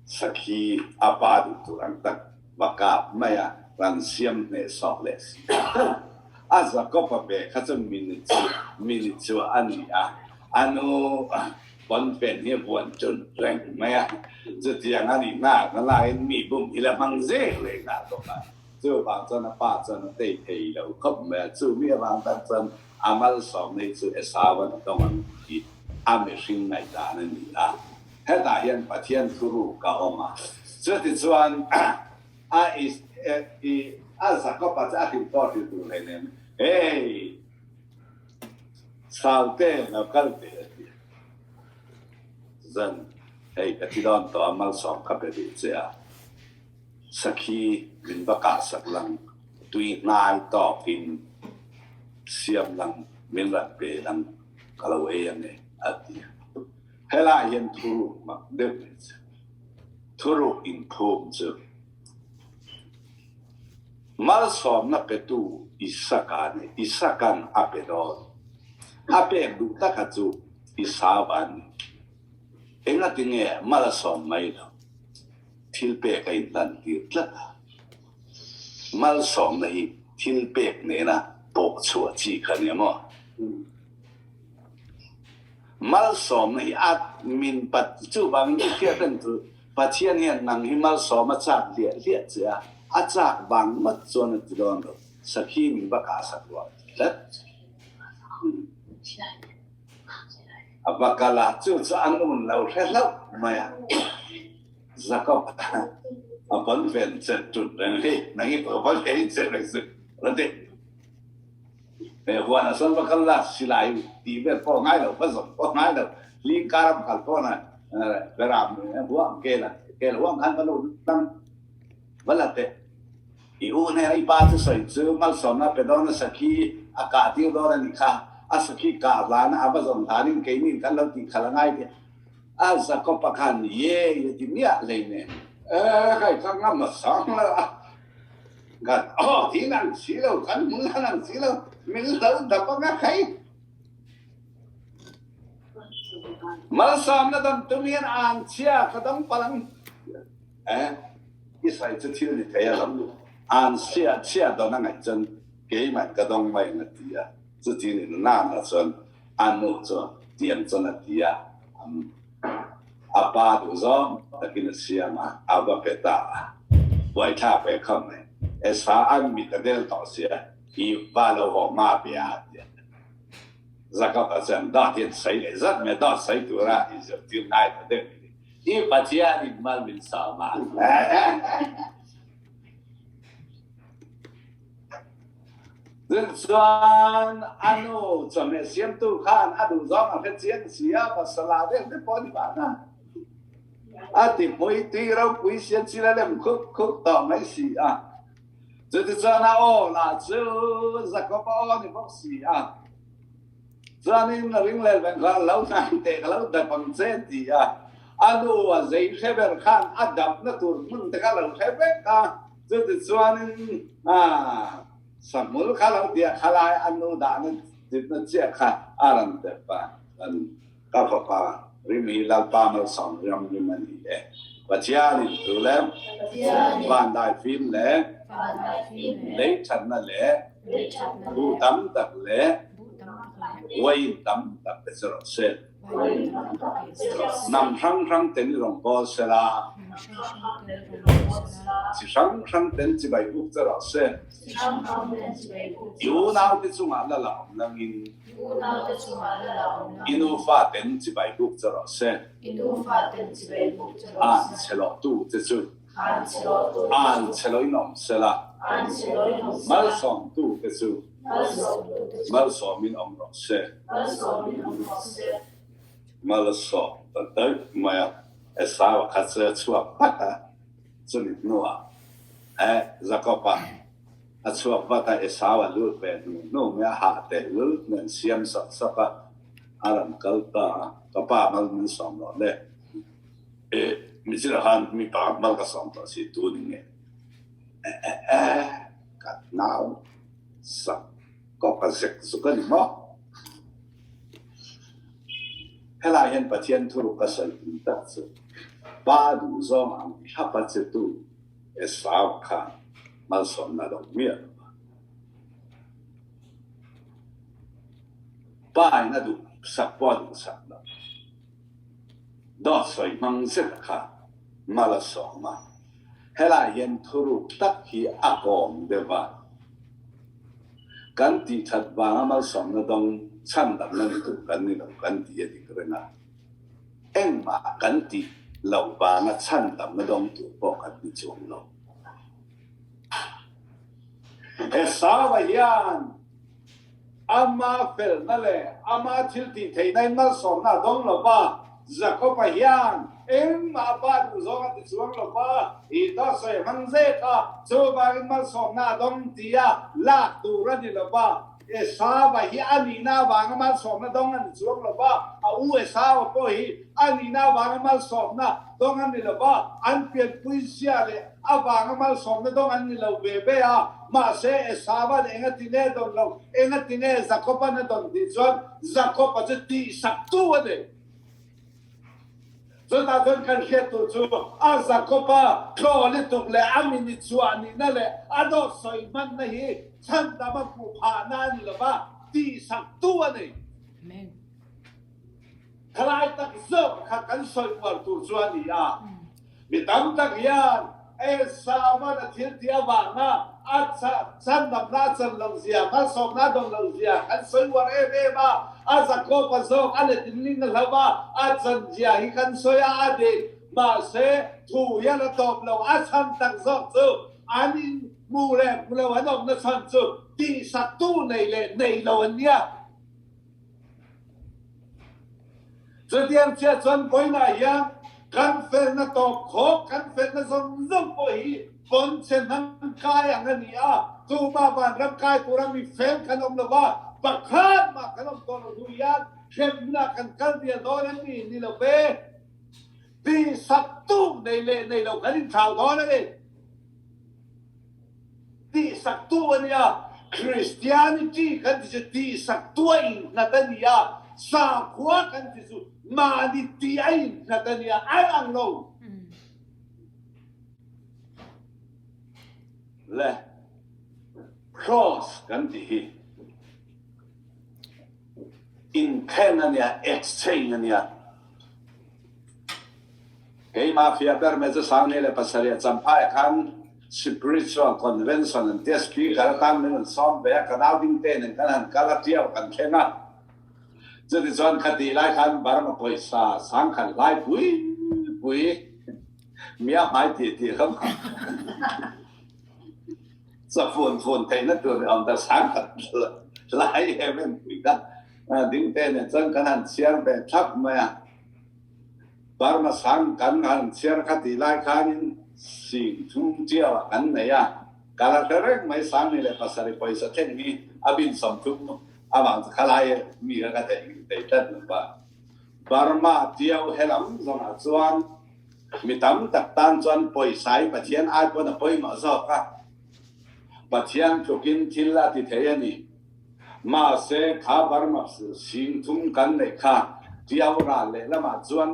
Speaker 1: Sakhi a pa duh tur ang tak va kap mai a, ran siam hneh sawk leh si a. A Jakob-a ve kha chu mini chu a ni a, a nu pawnfen hi a vuan chun reng mai a. Chutiang a nih hna na laiin mi bum hi la hmang zel leh nghal bawk a. Chuvang chuan a pa chuan a tei thei lo khawp mai a, chu mi avang tak chuan a malsawmna hi chu Esau-a'n a dawng ang tih a mihring ngaihdan a ni a. Hetah hian Pathian thuruk a awm a, chutichuan a i a Jakob-a chu a hrilh pawh hrilh duh hlei nen, Hey, Saute lo kal teh a ti a. Zan, hei ka thi dawn tawh a, malsawm ka pe duh che a, sakhi min va kahsak lang, tui hnai tawkin siam lang, min rawn pe lang, ka lo ei ange a ti a. Helai hian thuruk mak deuh mai chu, thuruk inphum chu malsawmna petu Isaka nih Isakan a pe dawn. A pek duh taka chu Isauva a ni. Engatinge mal a sawm mai lo? Thil pek a inhlan tir tlat a. Malsawmna hi thil pek nena pawh chhuah chi kha nia maw? Malsawmna hi a min pat chuvangin i hriat reng chu Pathian hian nang hi malsawm a chak hliah hliah che a, a chak vang ngawt chuan a ti dawn lo, sakhi min va kah sak ruah a ti tlat. A va kal a, chu chu a nun lo hre hlauh mai a, Jakob a pawnfen chet tut reng hi, nang hi pawnfen i chet reng suh, a ti. He huan ah sawn va kal la, silai tih vel pawh a ngai lo, va zawm pawh a ngai lo, hling kar a va kal pawh na beram huang kel a, kel huang khan va lut lang, va la teh. I u hnena i pa chu sawi chu malsawmna pe dawn a sakhi a kah tir dawn a nih kha, a sakhi kah hlana a va zawm hlanin keinin kan lo tih khalh a ngai tih a Jakob-a khan ye i ti miah hlei nen, e kai kha ngam a sang lo a. Kan aw thin ang si lo, kan hmun han ang si lo, min lo dap anga khai. Malsawmna dam tum hian an chhia ka dam palh ang. Eh, i sawi chu thil ni thei a lo. An chhia chhia dawn a ngaih chuan keimah ka dawng mai ang a ti a. Chuti ni nana chuan a nu chuan tiang chuan a ti a. A pa duh zawng takin a siam a, a va pe ta a. Buaithlak ve khawp mai. Esa an mit a del tawh sia, i va lo haw hma pe a ti a. Jakob-a chuan dawt hian sawi leh zat mai a, dawt sawi tura inzirtir ngai ta deuh ni. I Pathianin mal min sawm a. Chuan a nu chawhmeh siamtu khan a duh zawng a hre chiang si a, pasal ah deuh te pawh a ni mah na. A ti hmui tui ropui sia chil a lem khup khup tawh mai si a. Chutichuan a aw lah chu Jakob a aw a ni bawk si a. Chuanin a ringlel veng kha lo hnai teh ka lo dap ang che ti a. A nu a zei hre ber khan a dapna tur hmun te kha lo hre vek a. Chutichuanin sahmul kha lo tia khalai a nu dahna dipna chiah kha a rawn dep a, ka fapa rim hi Lalpa malsawm ram rim a ni e. Pathianin thu le vandai fim le lei thatna le bu tam tak le uain tam tak te chu rawh se. Hnam hrang hrang ten i rawn bawl sela, chi hrang hrang ten chibai buk che rawh se. I unaute chungah la la awm langin, i nufa ten chibai buk che rawh se. An chhe lawhtu che chu an chhe loin awm sela, malsawmtu te chu Malsawmin awm rawh se. Malsawm ta daih mai a, Esau a kha chu a chhuak vat a, chumi hnuah eh Jakob-a A chhuak vat a, Esau a lut ve hnu hnu mai a, hah teh lul nen siam sak sak a, a rawn kal ta a, ka pa mal min sawm loh le, e michina khan mi pa mal ka sawm tawh si tu ni nge, e e e ka nau sak kawk a zek zuk a ni maw? Helai hian Pathian thuruk ka sawi tum tak chu pa duhzawng ang thlap a che tu Esau khan malsawmna lo miah lo va. Pa in a duh sak pawh a duh sak lo. Dawt sawi hmang zet kha mal a sawm a. Helai hian thuruk tak hi a kawm deuh va. Kan tih that vanga malsawmna dawng chhandamna ni tur kan ni lo kan ti a dik reng a. Engmah kan tih loh vanga chhandamna dawng tur pawh kan ni chuang lo. Esau-a hian ama felna leh ama thil tih theihna in malsawmna a dawng lo va, Jakob-a hian engmah pa duh zawng a ti chuang lo va, i dawt sawi hmang zet a, chuvangin malsawmna a dawng tia lak tur a ni lo va. Esau-a hi a nihna avanga malsawmna dawng a ni chuang lo va, a u Esau-a pawh hi a nihna avanga malsawmna dawng a ni lo va, an pianpui zia leh avanga malsawmna dawng an ni lo ve ve a. Mahse, Esau-a'n eng a ti nge dawn lo, eng a ti nge Jakob-a'n a dawn tih chuan Jakob-a chu tihsaktu a ni. Chutah chuan kan hriat tur chu a Jakob-a tlaw lutuk leh a mini chhuah nihna leh a dawt sawi hmanna hi chhandam a hmuh phahna a ni lo va, tihsaktu a ni. Khalai tak zawk kha kan sawi uar tur chu a ni a. Mi tam tak hian Esauan a thil tih avanga a chhandamna a chan loh zia, malsawmna a dawn loh zia kan sawi uar em em a. A Jakob-a zawk a let in ling a hlo a, a chan zia hi kan sawi a, a dik. Mahse, thu hian a tawp lo, a chhan tak zawk chu an in hmu leh hmu lo an awmna chhan chu tihsaktu nei leh nei lo an nia. Chutiang chiah chuan vawiinah hian kan felna tawp khawk, kan felna zawng zawng pawh hi pawnchhe hnam kai ang a ni a, tumah vanram kai tura mi fel kan awm lo va, pakhat mah kan awm tawh lo hnu hian hremhmunah kan kal dial dawn a ni ni lo ve. Tihsak tuk nei leh nei lo kan inthlau dawn a ni. Tihsaktu a nia, Christianity kan ti chu tihsaktu a innghat a nia, sakhua kan ti chu mahni tih a innghat a nia, a ang lo. Le cross kan ti hi inthen a nia, exchange a nia. Keimah fiah ber mai chu Sanghni leh pasarih Champhai khan Spiritual Convention an tia speaker atan min rawn sawm ve a, ka nau ding te nen kan han kal a, tiau kan thleng a. Chutichuan khatih lai khan Burma pawisa sangkhat hlai pui pui mia hmai tih tih kha chafun fun theihna tur ni awm ta sangkhat lai em em pui kha ding te nen chuan kan han chhiar ve thlap mai a. Burma sang kan han chhiar kha tih lai khanin sing thum chiau ah kan nei a, ka la hre reng mai Sangni leh pasarih pawisa thleng hi a bin 30 avang chu khalai mi kha ka theih thei tlat lo va. Burma tiau he lam zawngah chuan mi tam tak tan chuan pawisa hi Pathian ai pawn a pawimawh zawk a, Pathian tlukin thil a ti thei a ni. Mahse, kha Burma singthum kan neih kha Tiau ral lehlamah chuan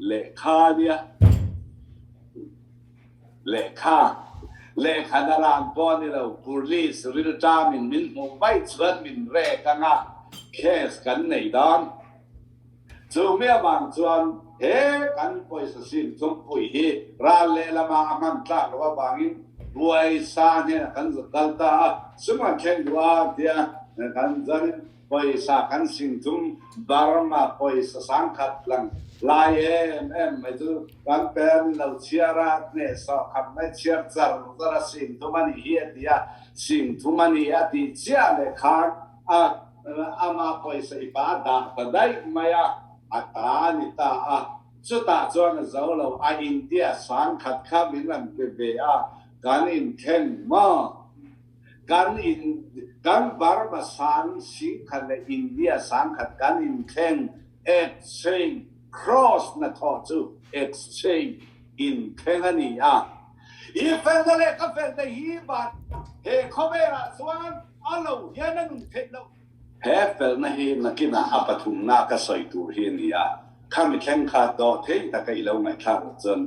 Speaker 1: lehkha a nia. Lehkha, lehkha na ran pawh a ni lo, Police rilṭamin min hmuh vaih chuan min rek ang a, case kan nei dawn. Chu mi avang chuan he kan pawisa sim thlumpui hi ral lehlamah a hman tlak loh avangin pawisa hnenah kan zut kal ta a, sum kan thleng duh a tia kan zanin pawisa kan sing thum Burma pawisa sangkhat lang lai em em mai chu kan pe a ni lo chhiar a, hnehsawh khat mai chhiar char char a sing thum a nih hi a ti a, sing thum a ni a tih chiah leh khan a Amah pawisa i pa dah ta daih mai a, a ta a ni ta a. Chutah chuan a zo lo, a India sangkhat kha min rawn pe ve a, kan inthleng maw? Kan in kan Burma sang 10,000 leh India 10,000 kan inthleng exchange cross hnathawh chu exchange inthleng a ni a. I felna leh ka felna hi van he khawvelah chuan a lo hian a nun theih loh. He felna hi nakinah a pathumna ka sawi tur hi a ni a, khami thleng kha dawh thei taka i lo ngaihthlak loh chuan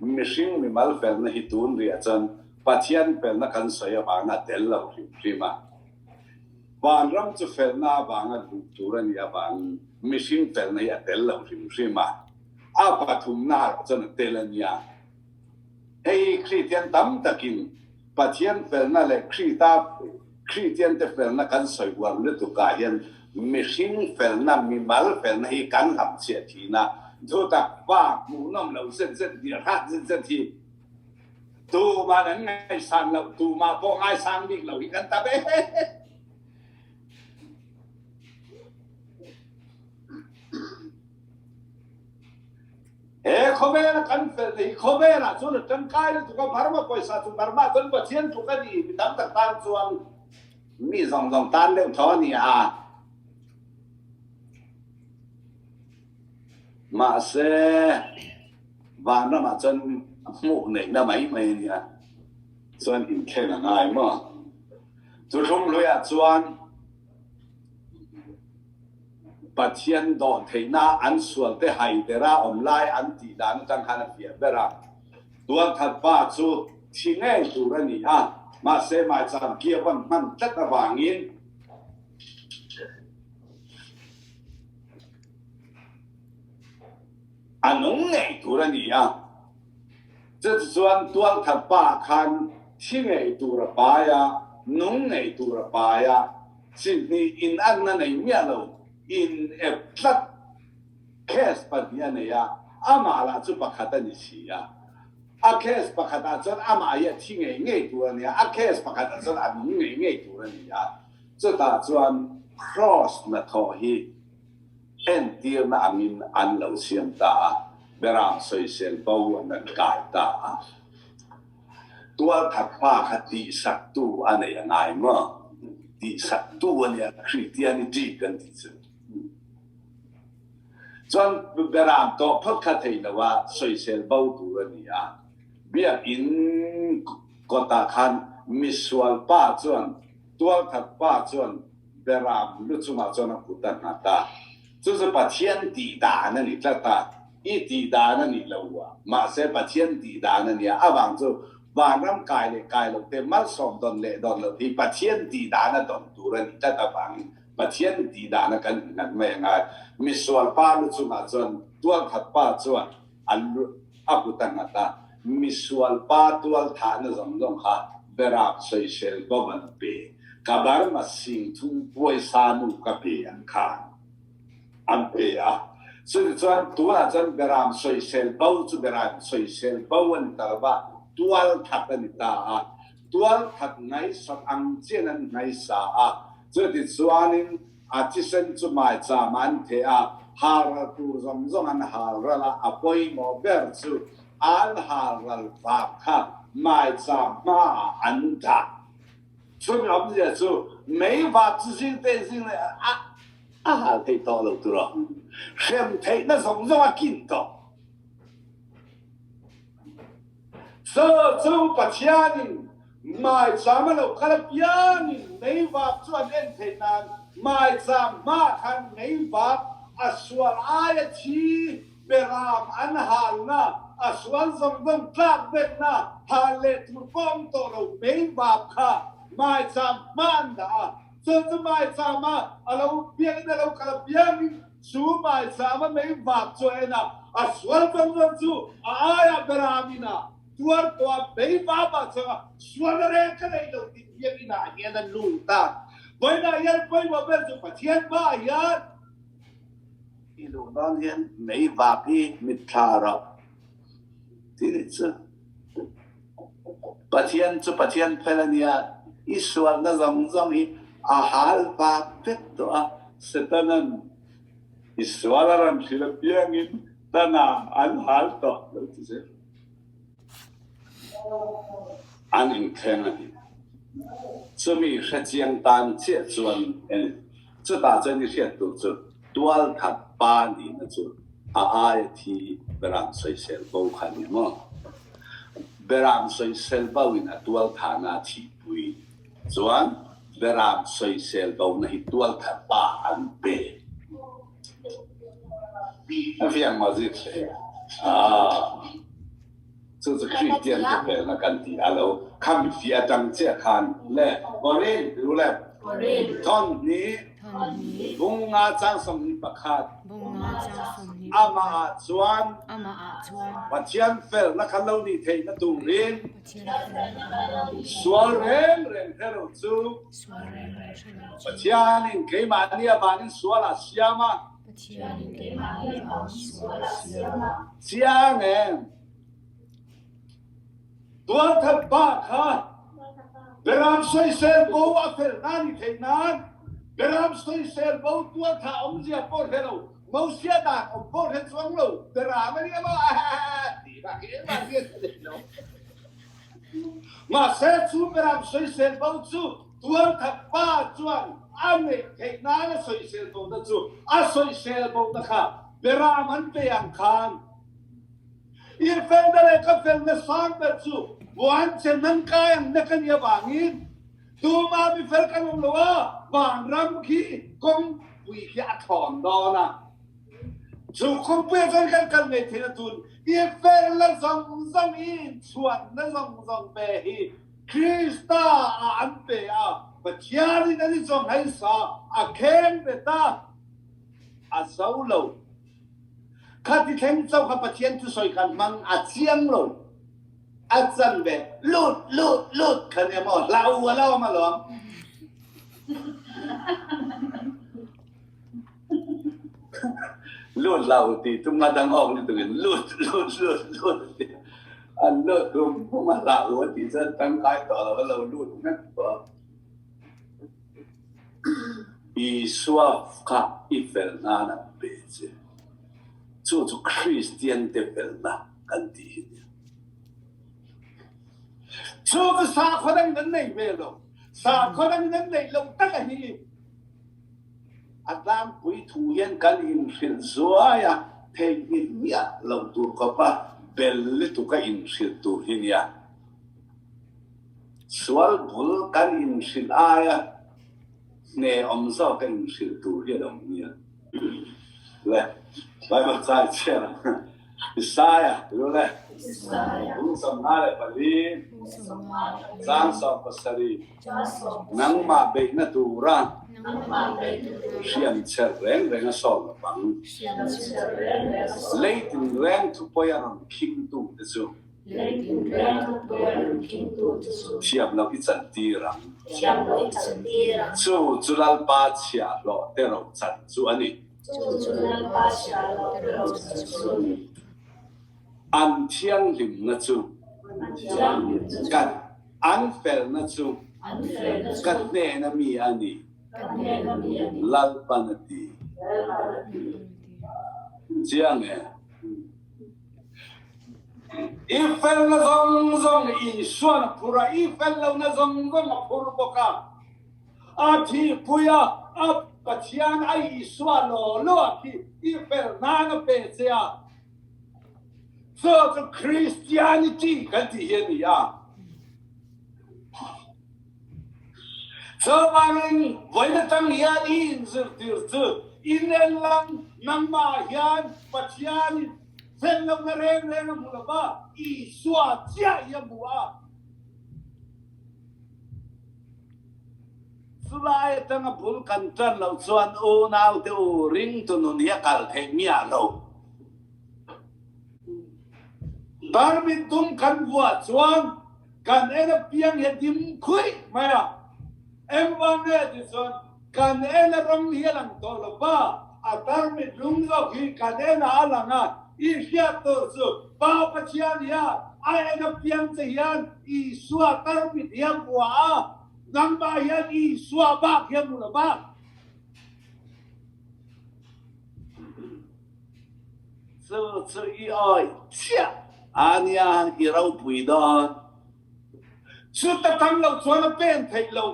Speaker 1: mihring mimal felna hi tun riah chuan Pathian felna kan sawi avanga tel lo hrim hrim a. Vanram chu felna avanga luh tur a nih avangin mihring felna hi a tel lo hrim hrim a. A pathumna erawh chuan a tel a nia. Hei hi Kristian tam takin Pathian felna leh Krista Kristiante felna kan sawi uar lutukah hian mihring felna, mimal felna hi kan hlamchhiah thin a. Thutak pa hmuhnawm lo zet zet, dirhrat zet zet hi Tuman an ngaihsan loh, tumah pawh ngaisang bik lo hi kan tam e. He khawvel a kan fel hi khawvel ah chuan a tangkai lutuk a, Burma pawisa chu Burma chuan Pathian tluk a ni, mi tam tak tan chuan mi zawng zawng tan deuh tho a ni a. Mahse, Vanramah chuan hmuh neihna mai mai a nia, chuan inthleng a ngai maw? Thuthlung hluiah chuan Pathian dawh theihna an sualte haidera awm lai an tih dan atang khan a fiah ber a. Tualthat pa chu thi ngei tur a ni a, mahse maicham kia vawn hman tlat avangin, A nung ngei tur a ni a, chutichuan tualthat pa khan thi ngei tur a pai a, nung ngei tur a pai a, chi hnih in anna nei miah lo, in ep tlat case pahnih a nei a, amah lah chu pakhat a ni si a. A case pakhatah chuan amah hi a thi ngei ngei tur a ni a, a case pakhatah chuan a nung ngei ngei tur a ni a, chutah chuan cross hnathawh hi entirna angin an lo siam ta a, beram sawisel bo an rawn kai ta a. Tualthat pa kha tihsaktu a nei a ngai maw? Tihsaktu a nia Christianity kan tih chu. Chuan beram tawh phawt kha thei lo a, sawisel bo tur a ni a. Biakinn kawtah khan misual pa chuan, tualthat pa chuan Beram lu chungah chuan a kut a nghat a, chu chu Pathian tih dan a ni tlat a, i tih dan a nih lo a, mahse Pathian tih dan a nia, avang chu vanram kai leh kai loh te malsawm dawn leh dawn loh hi Pathian tih dan a dawn tur a nih tlat avangin Pathian tih dan a kan nghat mai a ngai. Misual pa lu chungah chuan tualkhat pa chuan a lu a kut a nghat a, misual pa tual thahna zawng zawng kha Berak sawisel bo an pe. Ka Burma 30,000 puaisa nu ka pe ang khan an pe a. Chutichuan tunah chuan Beram sawisel bo chu Beram sawisel bo a ni ta lo va, tual that a ni ta a. Tual that ngaihsak ang chian an ngaihsa a. Chutichuanin A thisen chu maicham an theh a, halral tur zawng zawng an halral a, a pawimawh ber chu an halral vak kha maicham hmaah an dah. Chumi awmzia chu mei vak chu zing te zing leh a a hal theih tawh lo tur a, hrem theihna zawng zawng a kin tawh. Chu chu Pathianin Maicham a lo kal apiangin meivap chu an en theih nan maicham hmaah khan meivap a sual aia thi beram an halna, a sual zawng zawng tlak vekna hal leh tur pawh awm tawh lo meivap kha maicham hma an dah a. Chu chu maicham a a lo biakin a lo kal apiangin chu maicham a meivap chu a en a, a sual zawng zawng chu a aia beramin a Tuar tuah bei va mah changa sual a reng ka nei lo tih biakinn ah hian a lut a. Vawiinah hian pawimawh ber chu Pathian hmaah hian i luh dawn hian mei vak hi mitthla rawh ti nih chu. Pathian chu Pathian fel a nia, i sualna zawng zawng hi a hal vak vek tawh a, Setanan i sual a rawn hrilh apiangin tana an hal tawh lo ti zel. An inthleng a ni. Chumi hrechiang tan chiah chuan chutah chuan i hriat tur chu tualthat pa nihna chu a aia thi beram sawisel bo kha a ni maw? Beram sawisel bo in a tualthahna a thihpui chuan beram sawisel bona hi tualthat pa an pe. A fiang maw zit hle? Aaa. Chu chu Kristian te felna kan ti a lo. Khami fi atang chiah khan le Korin ru le Thawhni bung nga chang 21 Amah ah chuan Pathian felna kha lo nih theihna turin sual reng reng hre lo chu Pathianin keimahni avangin sual a siam a. Chiang em? Tualthat pa kha Beram sawisel bo a fel na ni theih nan Beram sawisel bo tualthah awmzia pawh hre lo, Mosia dan awm pawh hre chuang lo, Beram a nia maw tih bak hi engmah hriat a nei lo. Mahse chu Beram sawisel bo chu tualthat pa chuan a neih theih nan a sawisel bona chu a sawisel bona kha Beram an pe ang khan I felna leh ka felna sang ber chu puan che nan kai ang nek a nih avangin tumah mi fel kan awm lo a, vanram khi kawngpui khi a thlawn dawn a. Chu kawngpuiah chuan kan kal ngei theih a tun i felna zawng zawng, i inchhuanna zawng zawng ve hi Krista ah an pe a, Pathianin an i chawnghaisa a kheng bet a, a zo lo. Khati thleng chauh kha Pathian thusawi kan hmang a chiang lo. A chan ve lut lut lut kha nia maw hlau a lo awm alawm. Lut lo ti tum a dang awk lutuk in lut lut lut lut ti an lut rum rum a hlau a tih chuan tangkai tawh lo a lo lut vek tawh a. Isua kha i fel nan an pe che. Chu chu Kristian te felna kan tih hi nia. Chu chu sakhaw dangin an nei ve lo. Sakhaw dangin an neih loh tak a hi. A tlangpui thu hian kan inhrilh zuai a, theihnghilh miah lo tur khawpa bel lutuk a inhrilh tur hi nia. Sual bul kan inhrilh aia hne awm zawk a inhrilh tur hi a lo nia. Le, Bible chai chhiar ang. Isaiah, ru le. Bung 54, caang 17, Nangmah beihna tura hriamchher reng reng a sawm lo vang. Leitin reng thupawi a rawn khingtu te chu. Thiam loh i chantir ang. Chu chu Lalpa chhiahhlawh te ro chan chu a ni. An thianghlimna chu ka an felna chu ka hnena mi a ni, Lalpan a ti. Chiang e. I felna zawng zawng Isuan a phur a, i fel lohna zawng zawng a phur bawk a. A thihpui a, a Pathian a Isua law law a khi i fel nan a pe che a. Chu chu Christianity kan tih hi a ni a. Chuvangin vawiin atang hian i inzirtir chu inen lang nangmah hian Pathianin fel lohna reng reng a hmu lo va, Isua chiah hi a hmu a. Chulai atanga bul kan tan loh chuan unaute u ringtu nun hi a kal theih miah lo. Tarmit dum kan vuah chuan Kan en apiang hi a dim khuih mai a, engvang nge ti chuan kan en a rawng hi a lang tawh lo va, a tarmit lung zawk hi kan en ah a lang a, i hriat tur chu Pa Pathian hian a en apiang che hian Isua tarmit hi a vuah a, nangmah hian Isua bak hi a hmu lo va. Chu chu i awih chiah a nia, i ropui dawn. Chuta tang lo chuan a pen theih lo.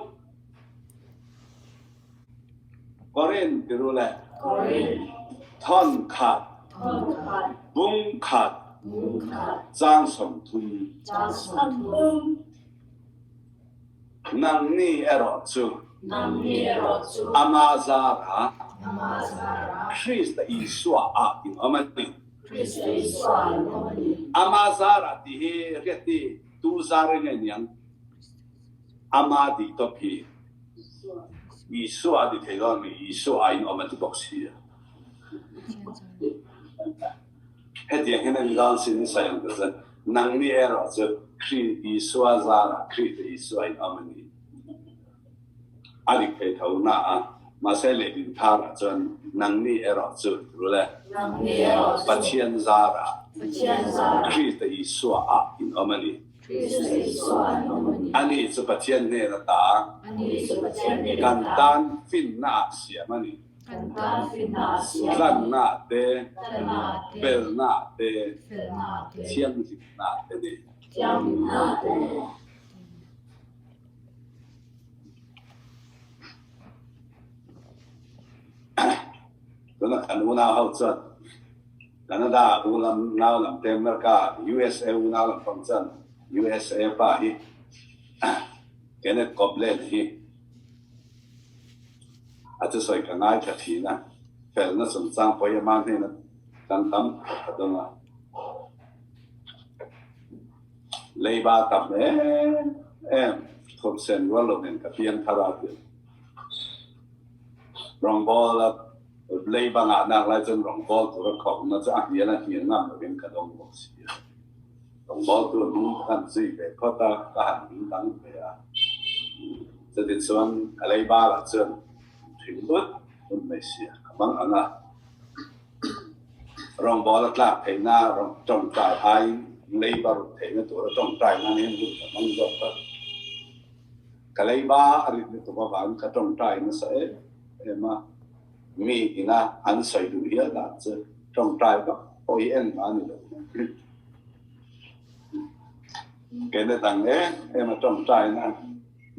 Speaker 1: Korin ti ru le. Thawn khat. Bung khat. Chang 30. Nangni erawh chu Ama zarah Krista Isua ah in awm a ni. Ama zarah tih hi riati tu zar in nge niang? Ama tih tawp hi Isua a ti thei dawn mi? Isua ah in awm a ti bawk si a. Hetiang hian a ni dawn sin i sawi ang ta chuan, nangni erawh chu Khrih Isua zarah Khrihfa Isua in awm a ni. A dik thei tho na a, mahse lehlin tharah chuan nangni erawh chu ru le, Pathian zarah Khrihfa Isua ah in awm a ni. Ani chu Pathian hnen ata kan tan finna ah siam a ni. Tlanna te, felna te, thianghlimna te ni. Tuna kan unau ho chuan Canada unau lam te America USA unau lam pang chuan USA pa hi Kenneth Copeland hi A thusawi ka ngaithla thin a, felna chungchang pawh hi ama hnena kan tam khawp a dawng a. Leiba tam em em thawmsen rual lo nen ka piang thar a ti. Rawngbawla leiba ngahnak lai chuan rawngbâwl tura khawkna chu a hnial a hnial ngam lovin ka dawng bawk si a. Rawngbâwltu hnung ka han zui ve phawt a, ka han hming dang ve a. Chutichuan ka lei balah chuan thing ut ut mai si a, ka mang ang a. Rawngbâwl a tlak theihna tawngtai aiin lei ba ruk theihna tura tawngtai nan hian hun ka hmang zawk a. Ka lei ba a rit lutuk avangin ka tawngtai nasa em em a. Mi ina an sawi duh hial dan chu tawngtai vak pawh hi engmah a ni lo. Kena dang em em a tawngtaina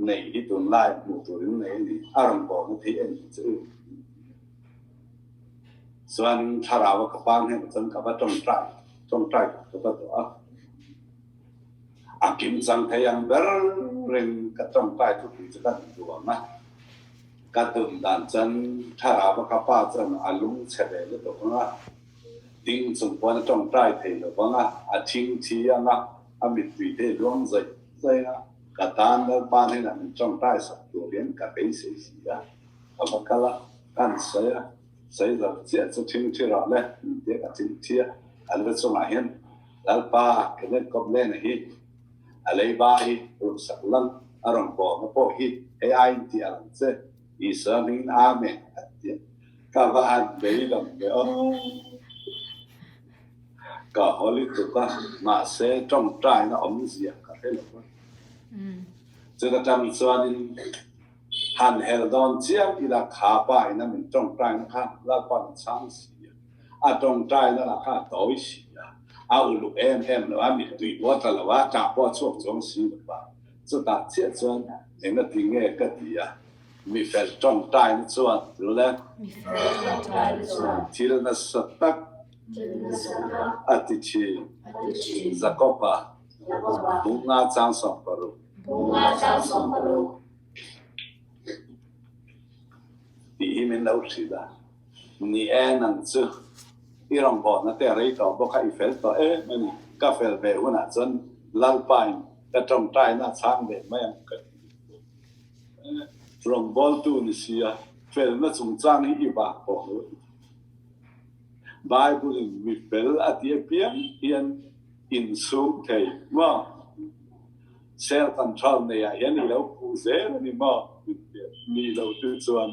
Speaker 1: neih hi tunlai hmuh turin nei a ni. A rawn bawhna thei em chu. Chuan thlarau a ka pa hnenah chuan ka va tawngtai tawngtai ka va duh a. A kimchang thei ang berin ka tawngtai thupui chu ka duh ang a. Ka tum dan chuan thlarau a ka pa chuan a lung chhe ve lutuk ang a, ding chung pawn a tawngtai thei lo vang a, a thing thi ang a, a mittui te luang zaih zaih a, ka tan Lalpa hnenah min tawngtai sak tur hian ka beisei si a, ka va kal a, ka han sawi a, sawi zo chiah chu thing thi rawh le, min tia ka thing thi a, a lu chungah hian Lalpa Kenneth Copeland-a hi A leiba hi ruksak lang a rawn bawhna pawh hi hei aiin tih a lang che. Isua hmingin Amen a ti a. Ka va han beidawng ve aw. Ka haw lutuk a, mahse tawngtaina awmzia ka hre lo va. Chuta tang chuanin han hel dawn chiang ila kha pa ina min tawngtaina kha Lalpa'n a chhang si a. A tawngtaina lah kha a tawi si a, a uluk em em lo a, mittui pawh a tla lo a, ṭah pawh a chhuak chuang si lo va. Chutah chiah chuan eng a ti nge ka ti a, mi fel tawngtaina chuan tul e, thil nasa tak a ti ṭhin, Jakob-a bunga chang 16. Tih hi min lo hrilh a. Ni e, nang chu i rawngbawlna te a rei tawh bawk a, i fel tawh em a ni. Ka fel ve hunah chuan Lalpain ka tawngtaina a chhang ve mai ang ka ti. Rawngbawltu ni sia, felna chungchang hi i vak pawh lo a ni. Bible-in mi fel a ti apiang hian insum thei maw? Self control nei ah hian i lo puh zel a ni maw? Ni lo tu chuan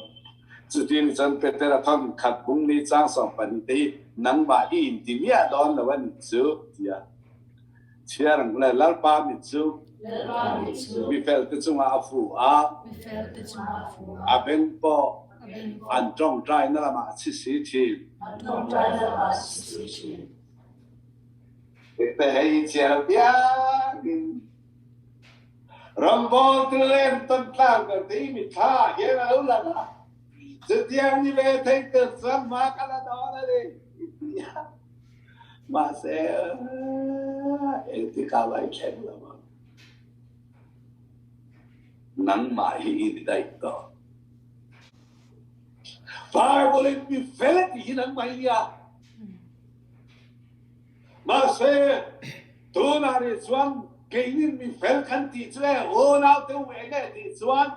Speaker 1: chuti ni chuan Petera thawn khat bung ni chang 12 te hi nangmah i inti miah dawn lo a nih chu tia chhiar ang le Lalpa mit chu mifel te chungah a fu a, a beng pawh an tawngtaina lamah a chhi si thin. Tihte hei i chiar piangin rawngbawltu lem tawn tlak ber te i mitthla ah hian a lo lang a. Chutiang ni ve thei tur chuan hma ka la dawn a ni i ti a. Mahse, engtikah mah i thleng lo ang. Nangmah hi i ni daih tawh. Bible in mi fel a ti hi nangmah i nia. Mahse, tunah rih chuan keinin mi fel kan tih chu e, unau te u eng nge tih chuan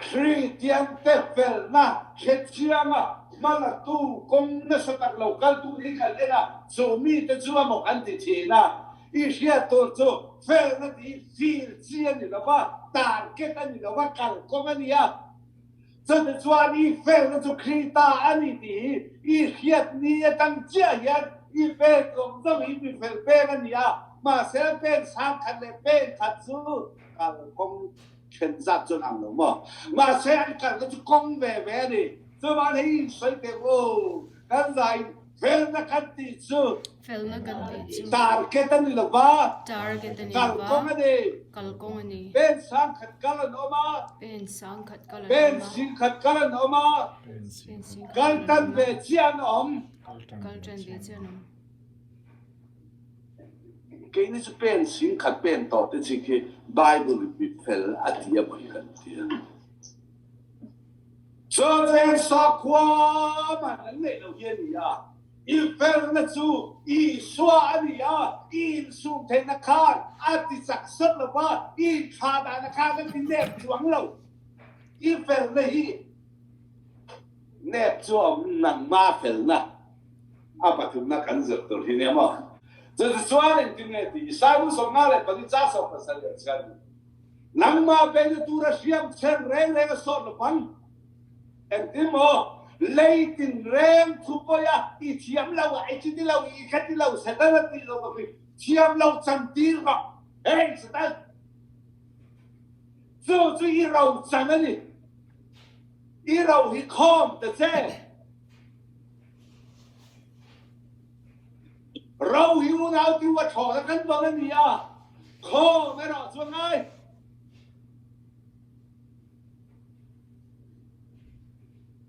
Speaker 1: Kristian te felna hrechianga hmalatu kawng nasa tak lo kal tur hi kan en a, chu mite chu a maw kan ti thin a. I hriat tur chu felna tih hi fir chi a ni lo va, target a ni lo va, kalkawng a ni a. Chutichuan i felna chu Krista a ni tih hi i hriat ni atang chiah hian i pen zawng zawng hi mi fel pen a ni a, mahse pen sang khat leh pen khat chu kalkawng then zat chuan ang lo maw? Mahse an kalna chu kawng ve ve a ni. Chuvang hei insawi teh u, kan zain felna kan tih chu
Speaker 2: Felna kan tih chu
Speaker 1: target a ni lo va,
Speaker 2: target a ni lo va,
Speaker 1: kalkawng a ni.
Speaker 2: Kalkawng a ni.
Speaker 1: Pen sang khat kal an awm a.
Speaker 2: Pen sang khat kal an awm a.
Speaker 1: Pen sing khat kal an awm a.
Speaker 2: Pen sing khat
Speaker 1: Kal
Speaker 2: kal an
Speaker 1: tan
Speaker 2: awm a.
Speaker 1: ve chiah an awm.
Speaker 2: Kal tan ve chiah an awm.
Speaker 1: Keini chu pen sing khat pen tawh te chi khi Bible in mi fel a ti a maw hi kan ti a. Chuan eng sakhua man an neih loh hi a ni a. I felna chu Isua a ni a, i insum theihna khan a ti chak sawt lo va, i inthlah dahna khan a ti nep chuang lo. I felna hi nep chu a awm nangma felna a pathumna kan zir tur hi nia maw? Chutichuan engtin nge ti? Isaiah 54 cha 17 chuan Nangmah beihna tura hriam chen reng reng a sawt lo pang. Engtin maw? Lei tinreng thu pawi a, i thiam lo a, i chi ti lo, i kha ti lo, Satan a tih lo bawk hi thiam lo chantir rawh. Hey Satan! Chu chu i ro chan a ni. I ro hi khawm ta che. Ro hi unau tiu a thawn a kan bang a ni a, khawm erawh chu a ngai.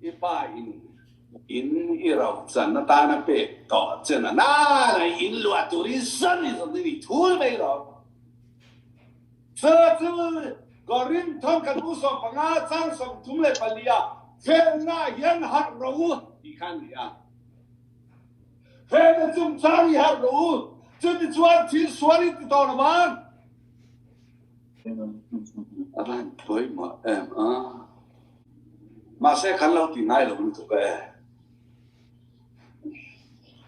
Speaker 1: I pa in in i ro chan atan a pek tawh che na nana i in luah tur i zan i zan in i thul mai rawh. Chu chu Korinthon kan u 15 chang 34 ah felna hian harh ro u tih kha a ni a. Felna chungchang i harh ro u, chutichuan thil sual i ti tawh lo vang. A van pawimawh em a. Mahse kan lo ti ngai lo lutuk e.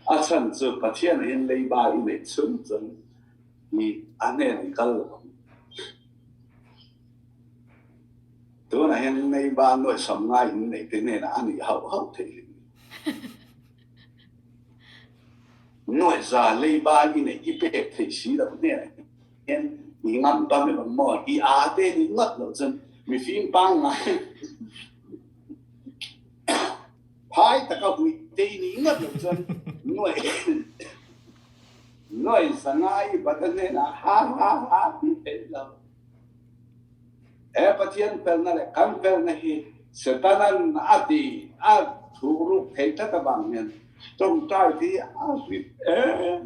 Speaker 1: A chhan chu Pathian in leiba i neih chung chuan i a hnen i kal lo ang. Tunah hian leiba nuaihsam ngai in neih te hnenah a nih hauh hauh theih hlin. Nuaihza leiba i neih i pek theih si lo hnenah hian i ngam tam em ang maw? I aa te nih ngawt loh chuan mifim pangngai phai taka huih te i nih ngawt loh chuan nuaih nuaihza ngai i bat a hnenah ha ha ha ti theih lo. He Pathian felna leh kan felna hi Setanan a ti a thuhruk theih tlat avang hian tawngtai hi a rit em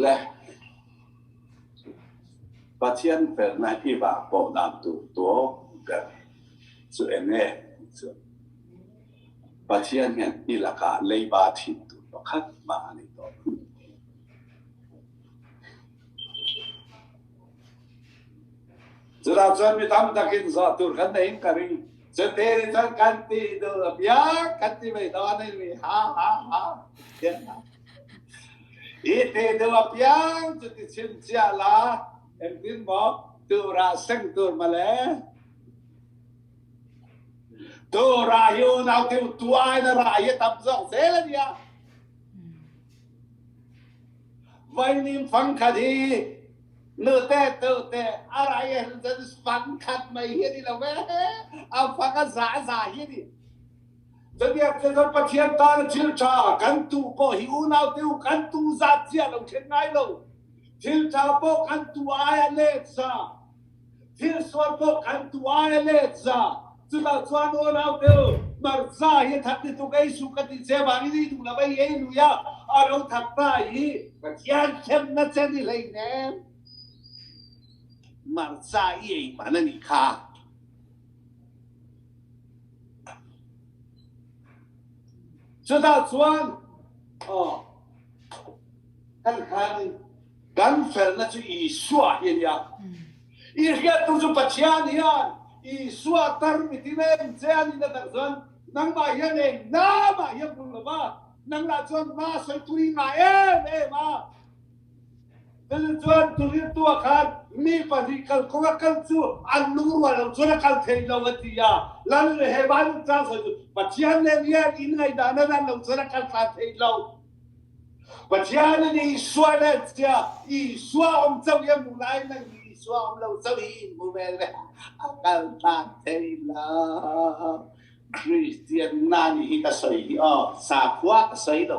Speaker 1: le. Pathian felna i vah pawh dan tur tuak ber chu eng nge tih chuan Pathian hian i lakah leiba thin tur pakhat mah a ni tawh lo. Chutah chuan mi tam takin zawh tur kan nei in ka ring. Chute nih chuan kan tih duh apiang kan ti mai dawn a ni. Ha ha ha. I tih duh apiang chu ti chim chiah la, engtin maw turah seng tur mawle. Turah hi unau te u tuain a rah hi a tam zawk zel a nia. Vailim fangkhat hi nute tute a rai a hin cun fangkhat mai hi ani lo ve a fang a za a za hi ani Chutiang cu cun Pathian tan a thil ṭha kan tuh pawh hi unau te u kan tu zat chiah lo ṭhen ngai lo thil ṭha pawh kan tu ai a let sa. Thil sual pawh kan tuai a let za. Chutah chuan aw naute u, hmarcha hi a that lutuk ei suh ka tih che vangin i duh lo a i ei lui a, a lo that ta hi Pathian hremna che ni hleinem. Hmarcha i ei man a nih kha. Chutah chuan aw kan khan Kan felna chu Isua hi a nia. I hriattu chu Pathian hian Isua tar mi ti em che a nihna tak chuan nangmah hian eng namah hian bul lo va, nanglah chuan hma sawi tui ngah em em a. Chutiang chuan Thuhriltua khan mi pahnih kalkawnga kal chu an lungrual lo chuan a kal thei lo a ti a. Lal leh he Bible chang sawi chu Pathian nen hian inngaihdan a dan lo chuan a kal tlan thei lo. Pathian in Isua nen chia Isua awm chauh hi a hmuh lai nang hi Isua awm lo chauh hi in hmu vel ve a kal tlan thei lo. Kristian na nih hi ka sawi hi aw sakhua ka sawi lo.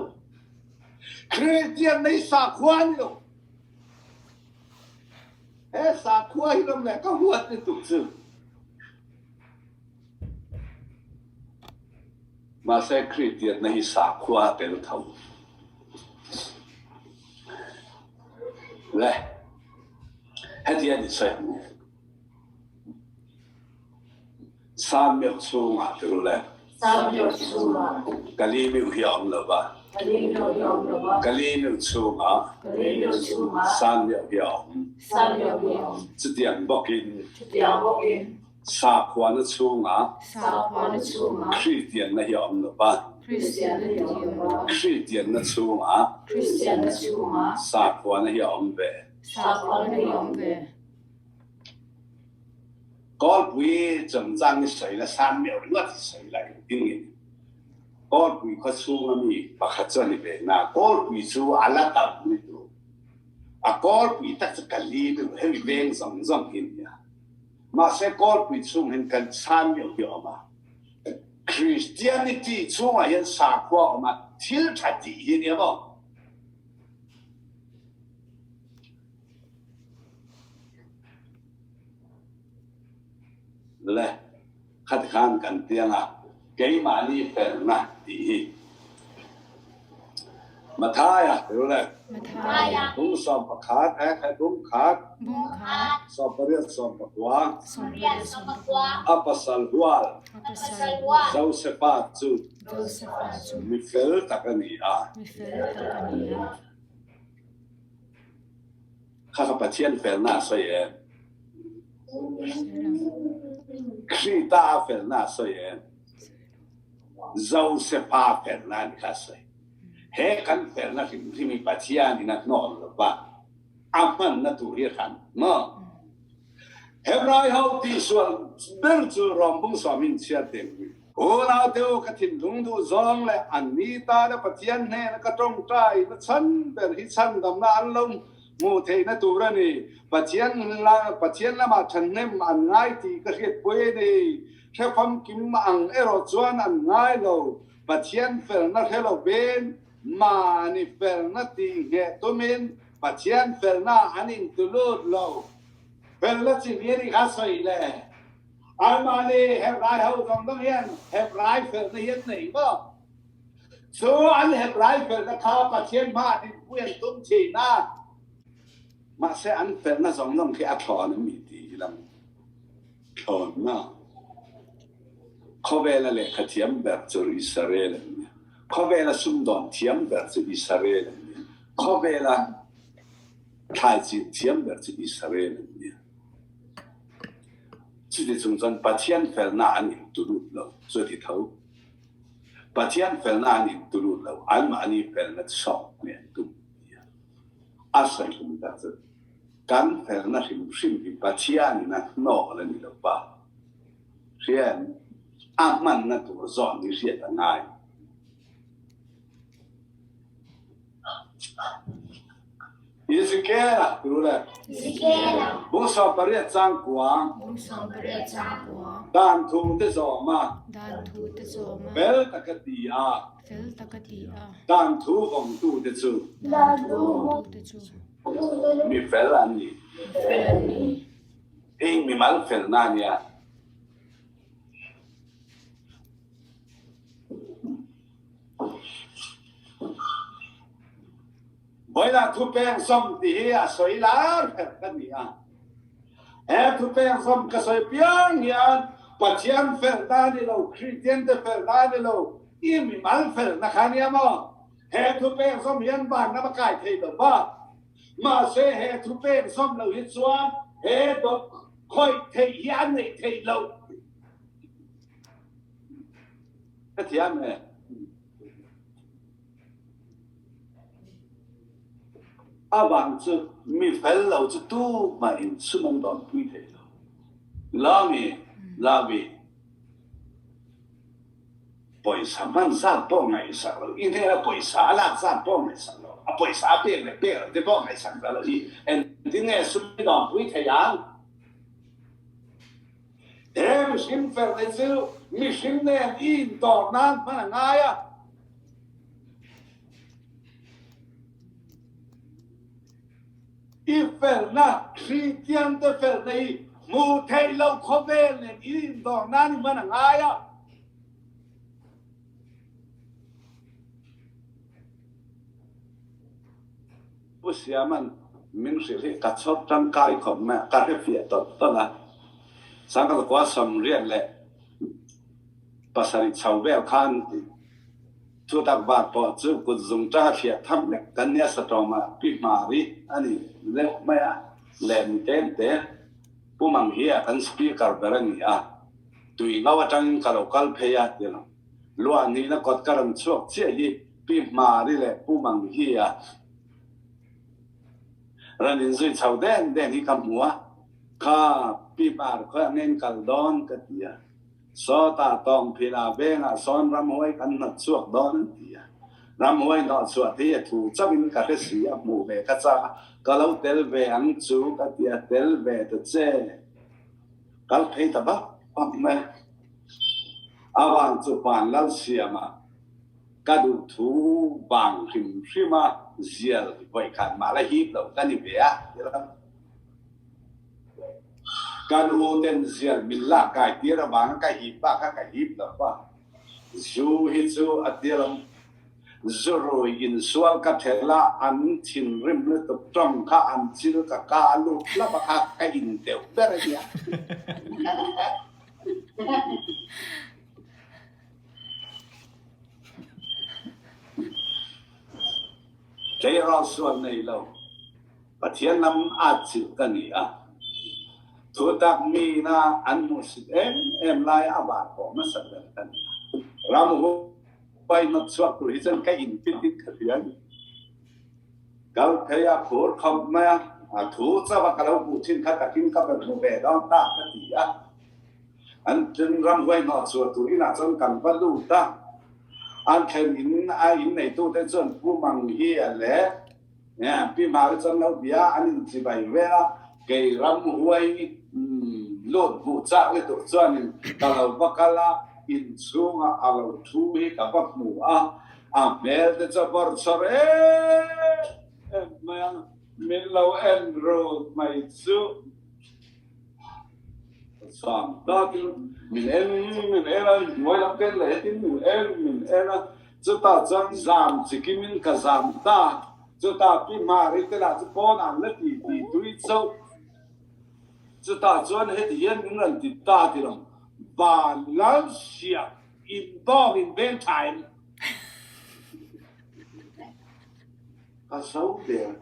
Speaker 1: Kristian nei sakhua ni lo. He sakhua hi ram le ka huat ni tuk chu. Mahse, Kristianna hi sakhua a tel tho. Le, heti a ni sawi ang u. Samuel chhungah ti ru le.
Speaker 3: Samuel chhungah.
Speaker 1: Kalimiu hi a awm lo va.
Speaker 3: Kalimiu hi a awm lo va.
Speaker 1: Kalimiu chhungah.
Speaker 3: Kalimiu chhungah.
Speaker 1: Samuel hi a awm.
Speaker 3: Samuel hi a awm.
Speaker 1: Chutiang bawkin.
Speaker 3: Chutiang bawkin.
Speaker 1: Sakhuana chhungah
Speaker 2: Sakhuana chhungah
Speaker 1: Kristianna hi a awm lo va.
Speaker 2: Kristianna hi a awm lo va.
Speaker 1: Kristianna chhungah
Speaker 3: Kristianna chhungah
Speaker 1: Sakhuana hi a awm ve.
Speaker 2: Sakhuana hi a awm ve.
Speaker 1: Kawlpui chungchang i sawi la san meuh ringawt i sawi la engtin nge Kawlpui khaw chhunga mi pakhat chu a ni ve na Kawlpui chu a la tam ni tur a Kawlpui tak chu ka li deuh hemi veng zawng zawng hi a nia. Mahse Kawlpui chhung hian kan chhan meuh hi a awm a. Christianity chhungah hian sakhua a awm a, thil tha tih hi a nia maw? Le, khati khan kan tiang a, keimahni felna tih hi. Mathaia, ru le.
Speaker 2: Mathaia.
Speaker 1: Bung 11, he khat bung khat.
Speaker 2: Bung khat.
Speaker 1: 18 19.
Speaker 2: 18 19.
Speaker 1: A pasal hual.
Speaker 2: A pasal hual.
Speaker 1: Josefa chu.
Speaker 2: Josefa chu.
Speaker 1: Mi fel tak a ni a.
Speaker 2: Mi fel tak a ni a.
Speaker 1: Kha kha Pathian felna a sawi em? Krita a felna a sawi em? Josefa felna a ni kha a sawi. He kan felna hrimhrim hi Pathian in a hnawl lo va, a hmanna tur hi a hran maw? Hebrai ho tihsual ber chu Rom bung sawm in chhiar teh ang. Unau te u, ka thinlung duh zawng leh an ni tana Pathian hnena ka tawngtai na chhan ber hi chhandamna an lo hmuh theihna tur a ni. Pathian Pathian lamah thahnem an ngai tih ka hriatpui a ni. Hre famkim ang erawh chuan an ngai lo. Pathian felna hre lovin mahni felna tih ngheh tumin Pathian felna an intulut lo. Felna chi ni a nih kha sawi le. Anmahni Hebrai ho zawng zawng hian Hebrai felna hi an nei maw? Chu an Hebrai felna kha Pathian hmaah dinpui an tum thin a. Mahse an felna zawng zawng khi a thlawn a mi ti hi lang thlawnna khawvela lehkha thiam ber chu Israel an ni. Khawvela sumdawn thiam ber chu Israel an ni. Khawvela thlai cin thiam ber chu Israel an ni. Cuti chung cun Pathian felnak an in tulut lo. Cuti tho. Pathian felnak an in tulut lo. Anmah nih felnak sawk nih an tum. A sawi tum tak cu kan felnak hrimhrim hi Pathian in a hnawl a ni lo pa. Rian a hmannak tur zawn hi hriat a ngai. Ezekiel tu le bung 18 cang kua dan thu te zawm a fel taka ti a dan thu vawngtu te chu mi fel an ni. Hi mi Mimal felna a nia. Vawilah thupeng sawm tih hi a sawi lar ber ka ni a. He thupeng sawm ka sawi piang hian Pathian felna a ni lo, Kristian te felna a ni lo, i mimal felna kha a nia maw? He thupeng sawm hian van lam a kai thei lo va. Mahse he thupeng sawm lo hi chuan he dawt khawih theih hi a neih theih loh. Ka thiam e. A vang chu mi fel lo chu tumah in sum an dawn pui thei lo. Lami, Lavi, pawisa hman zat pawh ngaihsak lo, i hnena pawisa a lak zat pawh ngaihsak lo, a pawisa a pek leh pek lo te pawh ngaihsak ta lo i engtin nge sum i dawn pui thei ang? He mihring felna chu mihring nen i intawr nan hman a ngai a. I felna, Kristiante felna hi hmuh theih loh khawvel nen i intawr nan i hman a ngai a. Pu Siama'n min hrilh hi ka chhawr tangkai khawp mai a, ka hrefiah tawlh tawlh a. Sangkakua 97 chho vel khan thutak var pawh chu kut zung tanga thliah tham lek kan nia satawma pi hmari a ni deuh mai a, leh mi tlem te Pu Manghia kan speaker ber a ni a, tui ngo atangin ka lo kal phei a ti lo. Luah nihna kawt ka rawn chhuak chiah hi Pi Hmari leh Pu Manghia rawn inzui chho den den hi ka hmu a, kha Pi Hmar khawi ang in kal dawn ka ti a, sawtah tawngphila vengah sawn ramhuai kan hnawt chhuak dawn an ti a, ramhuai hnawh chhuah thei a thu chauhin ka hre si a, hmuh ve ka chak a, ka lo tel ve ang chu ka ti a, tel ve ta che, kal phei ta vak vak mai. A vang chu Vanlalsiama ka duh thu vang hrim hrim a zial vawikhat mah la hip lo ka ni ve a ti lo. Kan u ten zial min lak kai tir avanga ka hip bak kha ka hip lo va. Zu hi chu a ti lo. Zu rui insual ka thel a, an thinrim lutuk tawng kha an chil ka ka a lut hlap a kha ka in deuh ber a nia. Tleirawl sual nei lo, Pathian lam atchilh ka ni a, thutak mina an hmuhsit em em laia a var pawh hmasa ber ka ni a. Ramhuai hnawt chhuak tur hi chuan ka inpit in ka hria a ni. Kal phei a phur khawp mai a, a thu chauh a ka lo hmuh thin kha takin ka va hmu ve dawn ta ka ti a. An tin ramhuai hnawh chhuah tur inah chuan kan va lut a, an thlen in a inneitute chuan Pu Manghia leh Pi Mari chuan lo bia an inchibai vel a, kei ramhuai lut hmuh chak lutuk chuanin ka lo va kal a, inchhungah a lo thu hi ka va hmu a. A hmel te chu a bawrh chawrh em em mai a, min lo en rut mai chu zam takin min en min en a, hnuai lam te leh hetin min en min en a, chutah chuan zam chikimin ka zam ta, chutah Pi Mari te lah chu pawn an la ti ti tui chauh, chutah chuan heti hian min rawn ti ta ti lo, Van Lalsiak. In bawng in veng tha em? Ka zo der.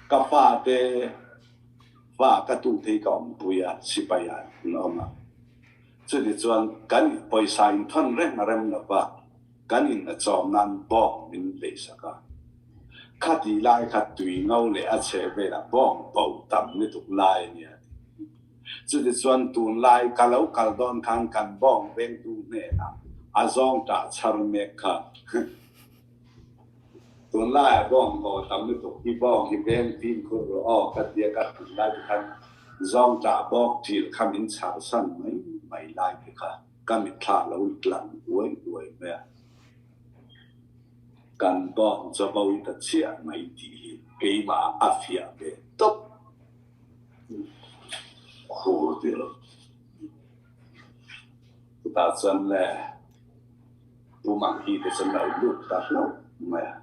Speaker 1: Ka fa te fa ka tu te hi ka awmpui a, sipai ah an awm a. Chuti chuan kan pawisa in thawn reng a rem lo va, kan in a chawm nan bawng min leisak a. Khati lai kha tui ngo leh a chheh velah bawng bo tam lutuk lai a nia ti. Chutichuan tunlai ka lo kal dawn khan kan bawng vengtu hnenah a zawng tah chhar mek kha. Tunlai a bawng haw tam lutuk hi bawng hi veng fimkhur rawh aw ka tia ka hrilh lai te khan zawng tah bawk thil kha min chhar san mai mai lai te kha ka mitthla lo tlang uai uai mai a. Kan bawng chaw ta chiah mai tih hi keimah a fiah ve tawp. ti lo. Chutah chuan le Pu Manghi te chuan lo lut ta hlauh mai a,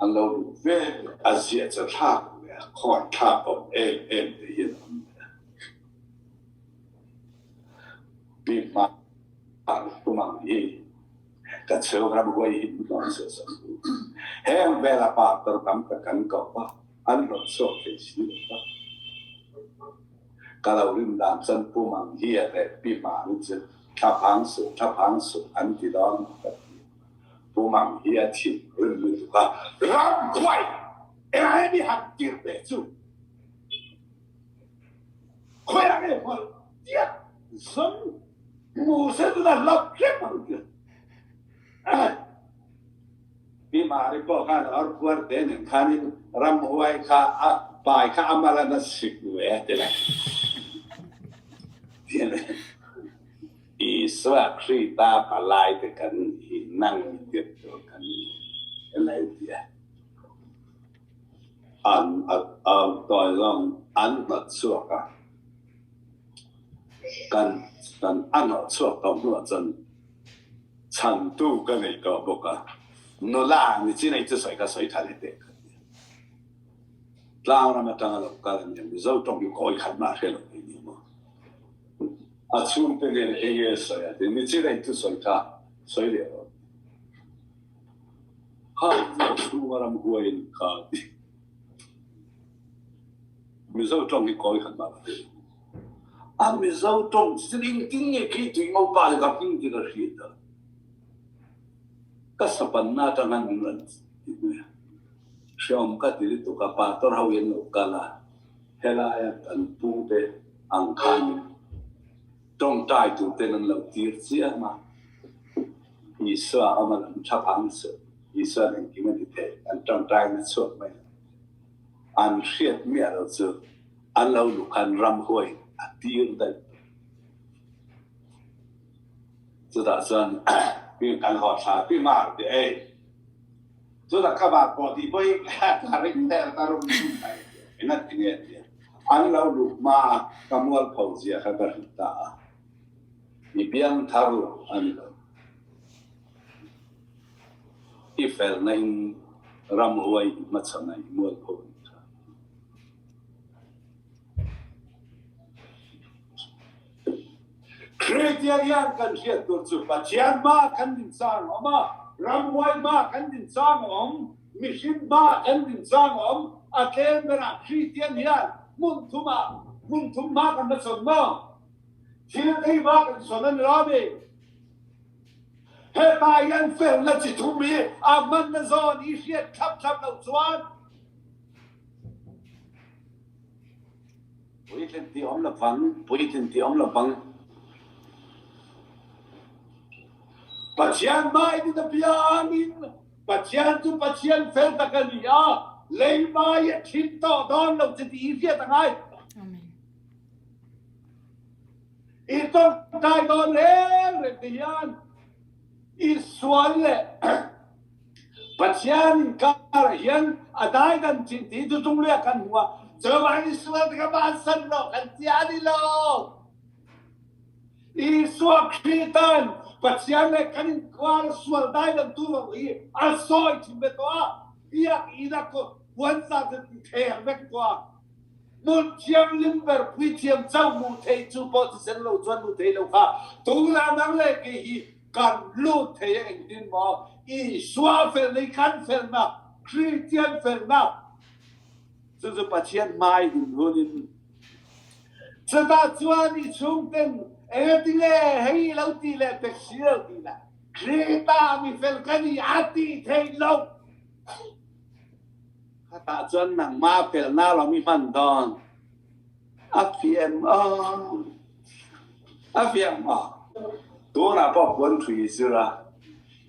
Speaker 1: an lo lut ve a ziah chu thlak leh a khawn thlak awm em em te hian a awm leh a. Pi Hma Pu Manghi ka chhung ram huai hi min rawn sawi sak u. Heng vela pa tar tam tak kan koh a, an rawn chhuak thei si lo va. Ka lo rin dan chuan Pu Manghia leh Pi Hmani chu thla phang suh, thla phang suh an ti dawn ka ti. Pu Manghia thinrim lutuk a, Ramhuai! Eng i han tirh ve chu? Khawiah nge hmual tiat zawng hmu se tuna hlap hrep ang tia. Pi Mari pawh khan or phuar te nen khanin ramhuai kha a pai kha a mal a na sik ve a ti le. Isua Krista palai te kan hi nang mi tirh tur kan ni helai tia. An tawi zawng an hnawt chhuak a, kan kan a hnawh chhuak tawh hnuah chuan chhantu ka nei tawh bawk a, nula ni chi nei chu sawi ka sawi tha leh teh ka ti a. Tlang ram atanga lo kal a nia, Mizo tawng hi kawi khat mah hre lo thei nia maw? A chhungte nen eng nge sawi a ti, ni chi nei chu sawi tha sawi leh rawh. Kha chu chhunga ram huaiin kha a ti. Mizo tawng hi kawi khat mah ka ti lo. A Mizo tawng chu engtin nge khi tui ngo pa hi ka hming chu ka hriat a. Ka sapanna atang khan min rawn ti mai a. Hreawm ka ti lutuk a, pastor ho hi an lo kal a, helaia kan pu te ang khanin tawngtai tur ten an lo tir chiam a. Isua awm a lam tha phang suh. Isua'n engkim a ti thei. An tawngtaina chhuak mai lo. An hriat miah lo chu an lo luh khan ramhuai a tir daih tawh. Chutah chuan pi kan haw thla pi mar ti ei. Chutah ka var pawh tih pawh hi ka ring vel ta rum rum mai. Engati nge tia an lo luh hma ka mualpho zia kha ka hrilh ta a. I biang thar lo a ni lo. I felna in ramhuai i hmachhana i mualpho a ni kha. Kristian hian kan hriat tur chu Pathian hma kan din chang a awm a, ramhuai hma kan din chang a awm, mihring hma kan din chang a awm, a tlem berah Kristian hian hmun thumah hmun thum hma kan hmachhawn maw? Thil thei vak an sawn a ni lo mi. Hepa hian felna chi thum hi a hmanna zawn i hriat thlap thlap loh chuan puitlin tih awm lo vang, puitlin tih awm lo vang. Pathian hmaiin a piangin Pathian chu Pathian fel tak a ni a, lei hmai a thin tawh dawn lo che tih i hriat a ngai.
Speaker 2: Amen.
Speaker 1: I tawngtai dawn reng reng te hian i sual leh Pathian inkar ah hian a daidan chin ti chu chungluiah kan hmu a, chuvangin i sual te kha bansan rawh kan ti a ni lo. Isua Khrihtan Pathian leh kan inkar sual daidan tu lo hi a sawi thin ve tawh a, biakinn a puanzar te ther vek tawh a. Hmun thianghlim ber puithiam chauh hmuh theih chu pawh thisen lo chuan hmuh theih lo kha tunah nang leh kei hi kan lut thei a engtin maw Isua felna hi kan felna Kristian felna chu chu Pathian hmai din hunin chutah chuan i chhungten engatinge hei i lo tih leh pek si lo tih lah Krista mi fel ka ni a tih theih loh. Khatah chuan nangmah felna lo mi hman dawn a fiam aw, a fiam aw. Tunah pawh puan thui i zir a,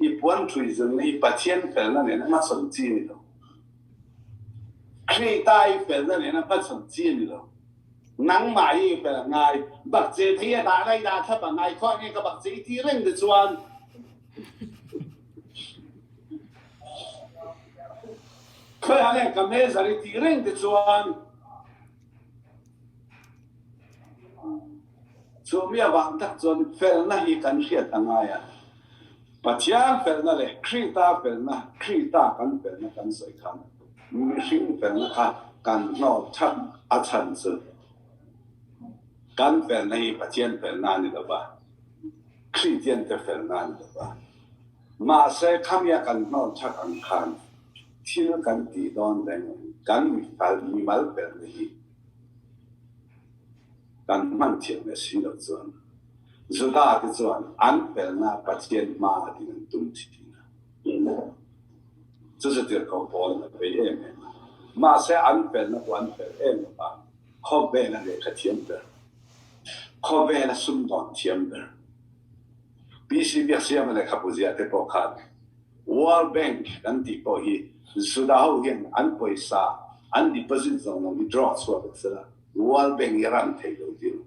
Speaker 1: i puan thui zirna hi Pathian felna nena hmachhawn chi a ni lo. Krita i felna nena hmachhawn chi a ni lo. Nangmah hi i fel a ngai, bakcheh thei a dahna i dah thlap a ngai, khawiah nge ka bakcheh i tih reng te chuan Khawiah nge ka mezar i tih reng te chuan. Chumi avang tak chuan felna hi kan hriat a ngai a. Pathian felna leh Krita felna, Krita kan felna kan sawi khan mihring felna kha kan hnawt that a chhan chu kan felna hi Pathian felna a ni lo va, Kritiante felna a ni lo va. Mahse khamia kan hnawt that ang khan thil kan tih dawn reng kan mimal felna hi Kan hman thiam leh si loh chuan Juda te chuan an felna Pathian hma a din an tum thin a. Chu chu tirhkoh pawl an vei em em a. Mahse an felna pawh an fel em em a, khawvela lehkha thiam ber, khawvela sumdawn thiam ber, PC Biaksiama lehkhabu ziah te pawh khan World Bank kan tih pawh hi Juda ho hian an pawisa an deposit zawng zawng hi draw chhuak vek sela, World Bank hi ran thei lo dil.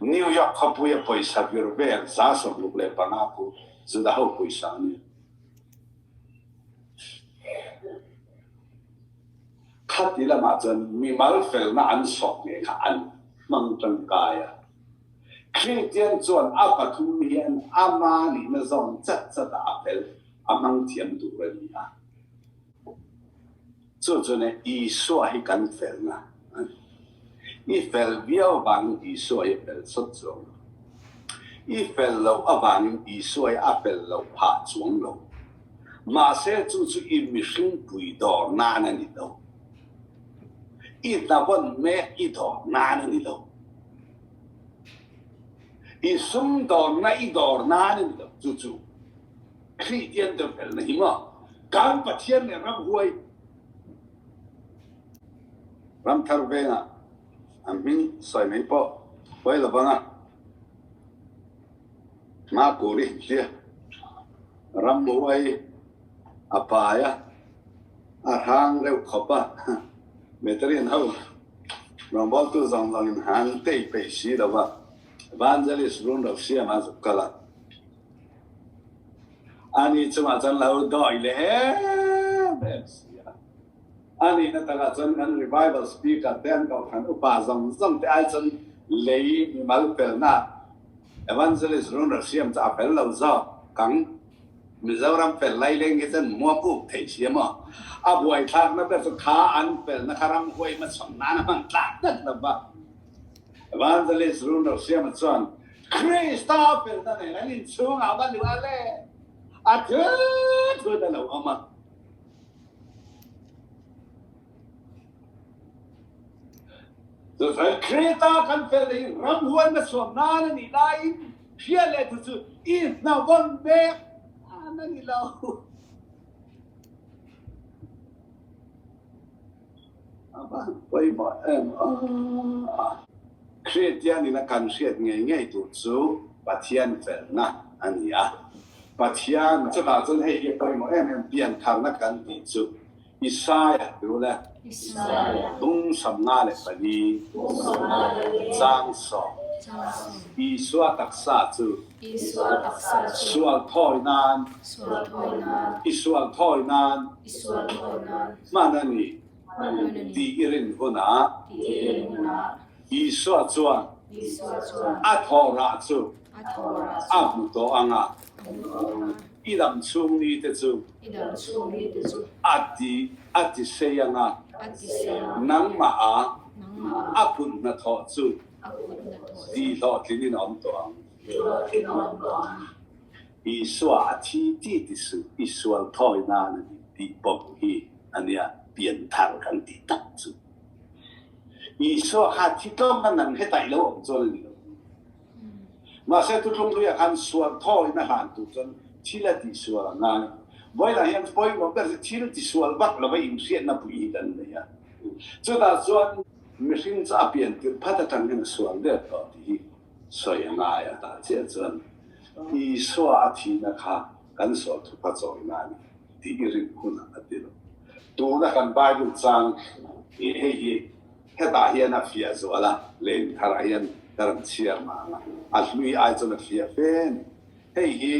Speaker 1: New York khawpui a pawisa vir vel 65 khu Juda ho pawisa a nia. Khati lamah chuan mimal felna an sawk nge kha an hmang tangkai a. Kristian chuan a pathum hian ama nihna zawng chat chatah a fel a hmang thiam tur a ni a. Chu chuan Isua hi kan felna a ni. I fel viau avangin Isua hi a fel sawt chuang lo. I fel loh avangin Isua hi a fel loh phah chuang lo. Mahse chu chu i mihring pui dawr nan a ni lo. I hnavawn mek i dawr nan a ni lo. I sumdawnna i dawr nan a ni lo. Chu chu Kristian te felna hi maw kan Pathian leh ramhuai Ramthar vengah an hming sawi mai pawh pawi lo vang a, Hmakuri tia ramhuai a pai a, a hrang reuh khawp a, Metarian ho rawngbawltu zawng zawngin han tei peih si lo va, Evangelist Runrosiama zuk kal a. Ani chungah chuan lo dawi leh em em si a. A nihna takah chuan kan revival speaker te an kohhran upa zawng zawng te ai chuan lei mimal felna evangelist run ra siam chu a fel lo zawk kang Mizoram fel lai leng hi chuan muam uk thei si a maw? A buaithlakna ber chu kha an felna kha ramhuai hmachhawn nan a hman tlak tlat lo va. Evangelist Runrosiama chuan Krista felna nen an inchhungah va luh a le, a thu thut a lo awm a. Chuchuan Krista kan felna hi ramhuan na suam nan a nih laiin hria leh thu chu i hnavawn mek nan a ni lo. A van pawimawh em a. Kristian ina kan hriat ngei ngei tur chu Pathian felna a ni a. Pathian chutah chuan hei hi a pawimawh em em, piantharna kan tih chu Isaiah tu le Bung 54 caang sawm Isua taksa chu sual thawi nan i sual thawi nan Hman a ni tih i rin hunah Isua chuan a thawhrah chu a hmu tawh ang a, i dam chhung ni te chu a ti a ti sei ang a, nangmah a a kut hnathawh chu tih hlawhtlingin a awm tawh ang. Isua a thi ti ti suh, i sual thawi nan a ni tih pawm hi a nia pianthar kan tih tak chu. Isua kha thi tlawmna nang heta i lo awm chuan a ni lo. Mahse thutlung hluiah khan sual thawina hlan tur chuan thil a tihsual a ngai. Vawilah hian pawimawh ber chu thil tisual vak lova inhriatna pui hi kan nei a. Chutah chuan mihring chu a pian tirh phat atang hian a sual der tawh tih hi Sawi a ngai a tah chiah chuan Isua a thihna kha kan sual thupa chawina a ni tih i rin hunah a ti lo. Tuna kan Bible chang hi hei hi hetah hian a fiah zual a, len tharah hian ka rawn chhiar mah ang a, a hlui ai chuan a fiah fe a ni. Hei hi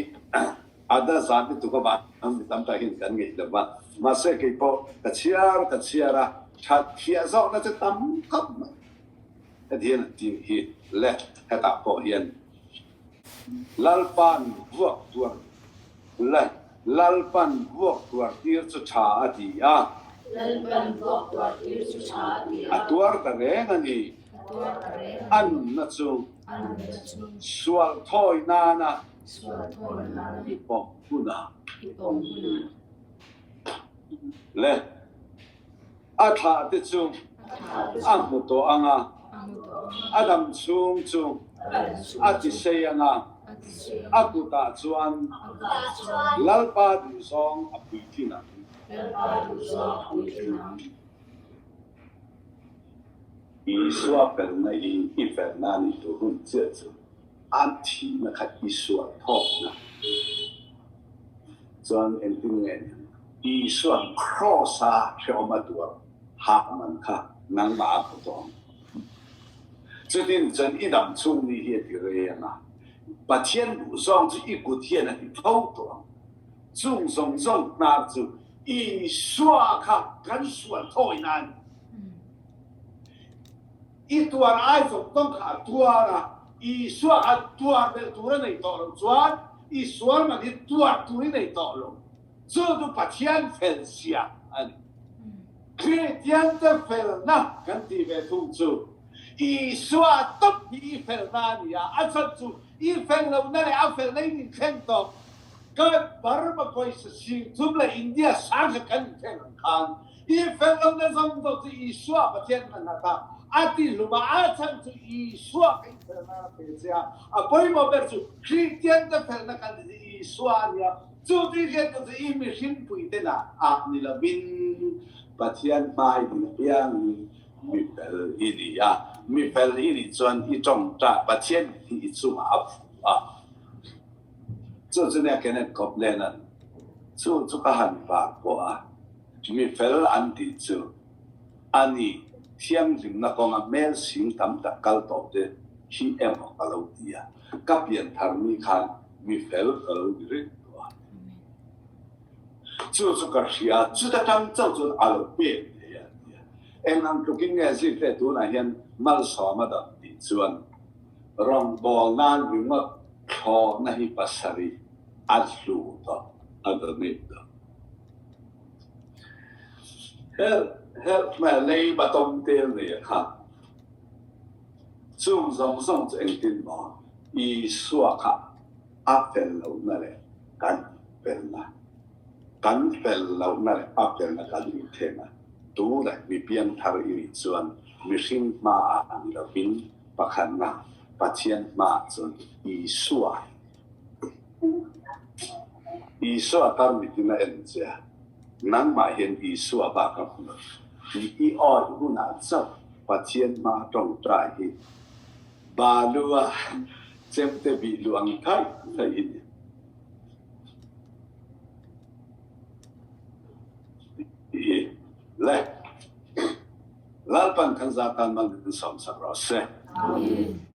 Speaker 1: a da zat lutuk avang mi tam tak hian kan ngeih lo va, mahse kei pawh ka chhiar ka chhiar a, that fiah zawkna chu tam khawp mai. Heti hian an ti hi le hetah pawh hian Lalpa'n vuak tuar le Lalpa'n vuak tuar tir chu tha a ti a.
Speaker 3: Lalpa'n vuak tuar tir chu tha a ti a.
Speaker 1: A tuar ta reng a ni.
Speaker 2: A tuar ta reng a ni.
Speaker 1: A nunna chu.
Speaker 2: A nunna chu.
Speaker 1: Sual thawi nana.
Speaker 2: Sual thawi nana.
Speaker 1: I pawm hunah.
Speaker 2: I pawm hunah.
Speaker 1: Le a thlah te chu a hmu tawh ang a, a dam chhung chu a ti sei ang a, a kutah chuan Lalpa duhzawng a puitling ang. Isua felna hi i felna a nih tur hun chiah chu a thihna kha i sual thawkna chuan engtin nge ni ang? Isua'n Kraws-a hrehawm a tuar hah man kha nangmah a hmu tawh ang. Chutin chuan i dam chhung ni hi a ti rei ang a, Pathian duhzawng chu i kut hian a ti tho tawh ang. Chung zawng zawng hnar chu Isua kha kan sual thawina a ni. I tuar ai zawng zawng kha a tuar a, Isua kha tuar belh tur a nei tawh lo chuan i sual man hi tuar tur i nei tawh lo. Chu chu Pathian fel zia a ni. Kristiante felna kan tih ve thung chu Isua tawp hi i felna a ni a, a chhan chu i fel lohna leh a felna in inthleng tawh. Kan Burma pawisa singthum leh India sangha kan inthleng ang khan I fel lohna zawng zawng chu Isua Pathian ka nghat a, a ti hlum a, a chhan chu Isua ka infelna a pe che a, a pawimawh ber chu Kristian te felna kan ti chu Isua a nia, chu ti hian chu chu i mihringpui te lah ah ni lovin Pathian hmai din apiangin mi fel i ni a, mi fel i nih chuan i tawngtai Pathian hi i chungah a phu a. Chu chu nia Kenneth Copeland-a'n chu chu ka han vak pawh a. Mi fel an tih chu a ni thianghlimna kawnga hmel sing tam tak kal tawh te hi emaw ka lo ti a, ka pian thar mi khan mi fel ka lo ni reng tawh a. Chu chu ka hria, chuta tang chauh chuan a lo pek thei a ti a. Eng ang tlukin nge zirte tunah hian malsawm a dam tih chuan rawngbâwl nan ringawt thlawhna hi pasarih a hlu tawh a donate tawh. Helh helh hmel lei batawm tel nei a kha. Chung zawng zawng chu engtin maw Isua kha a fel lohna leh kan felna, kan fel lohna leh a felna kan inthen a, tu leh mi piangthar i nih chuan mihring hmaah ni lovin pakhatna Pathian hmaah chuan Isua Isua tarmitin a en che a, nangmah hian Isua bak a hmu lo. Tih i awih hunah chauh Pathian hma tawngtai hi Balua chemte bih luang thaih thaih i ni. Tih hi le Lalpan kan zatan man min sawmsak rawh se.
Speaker 3: Amen.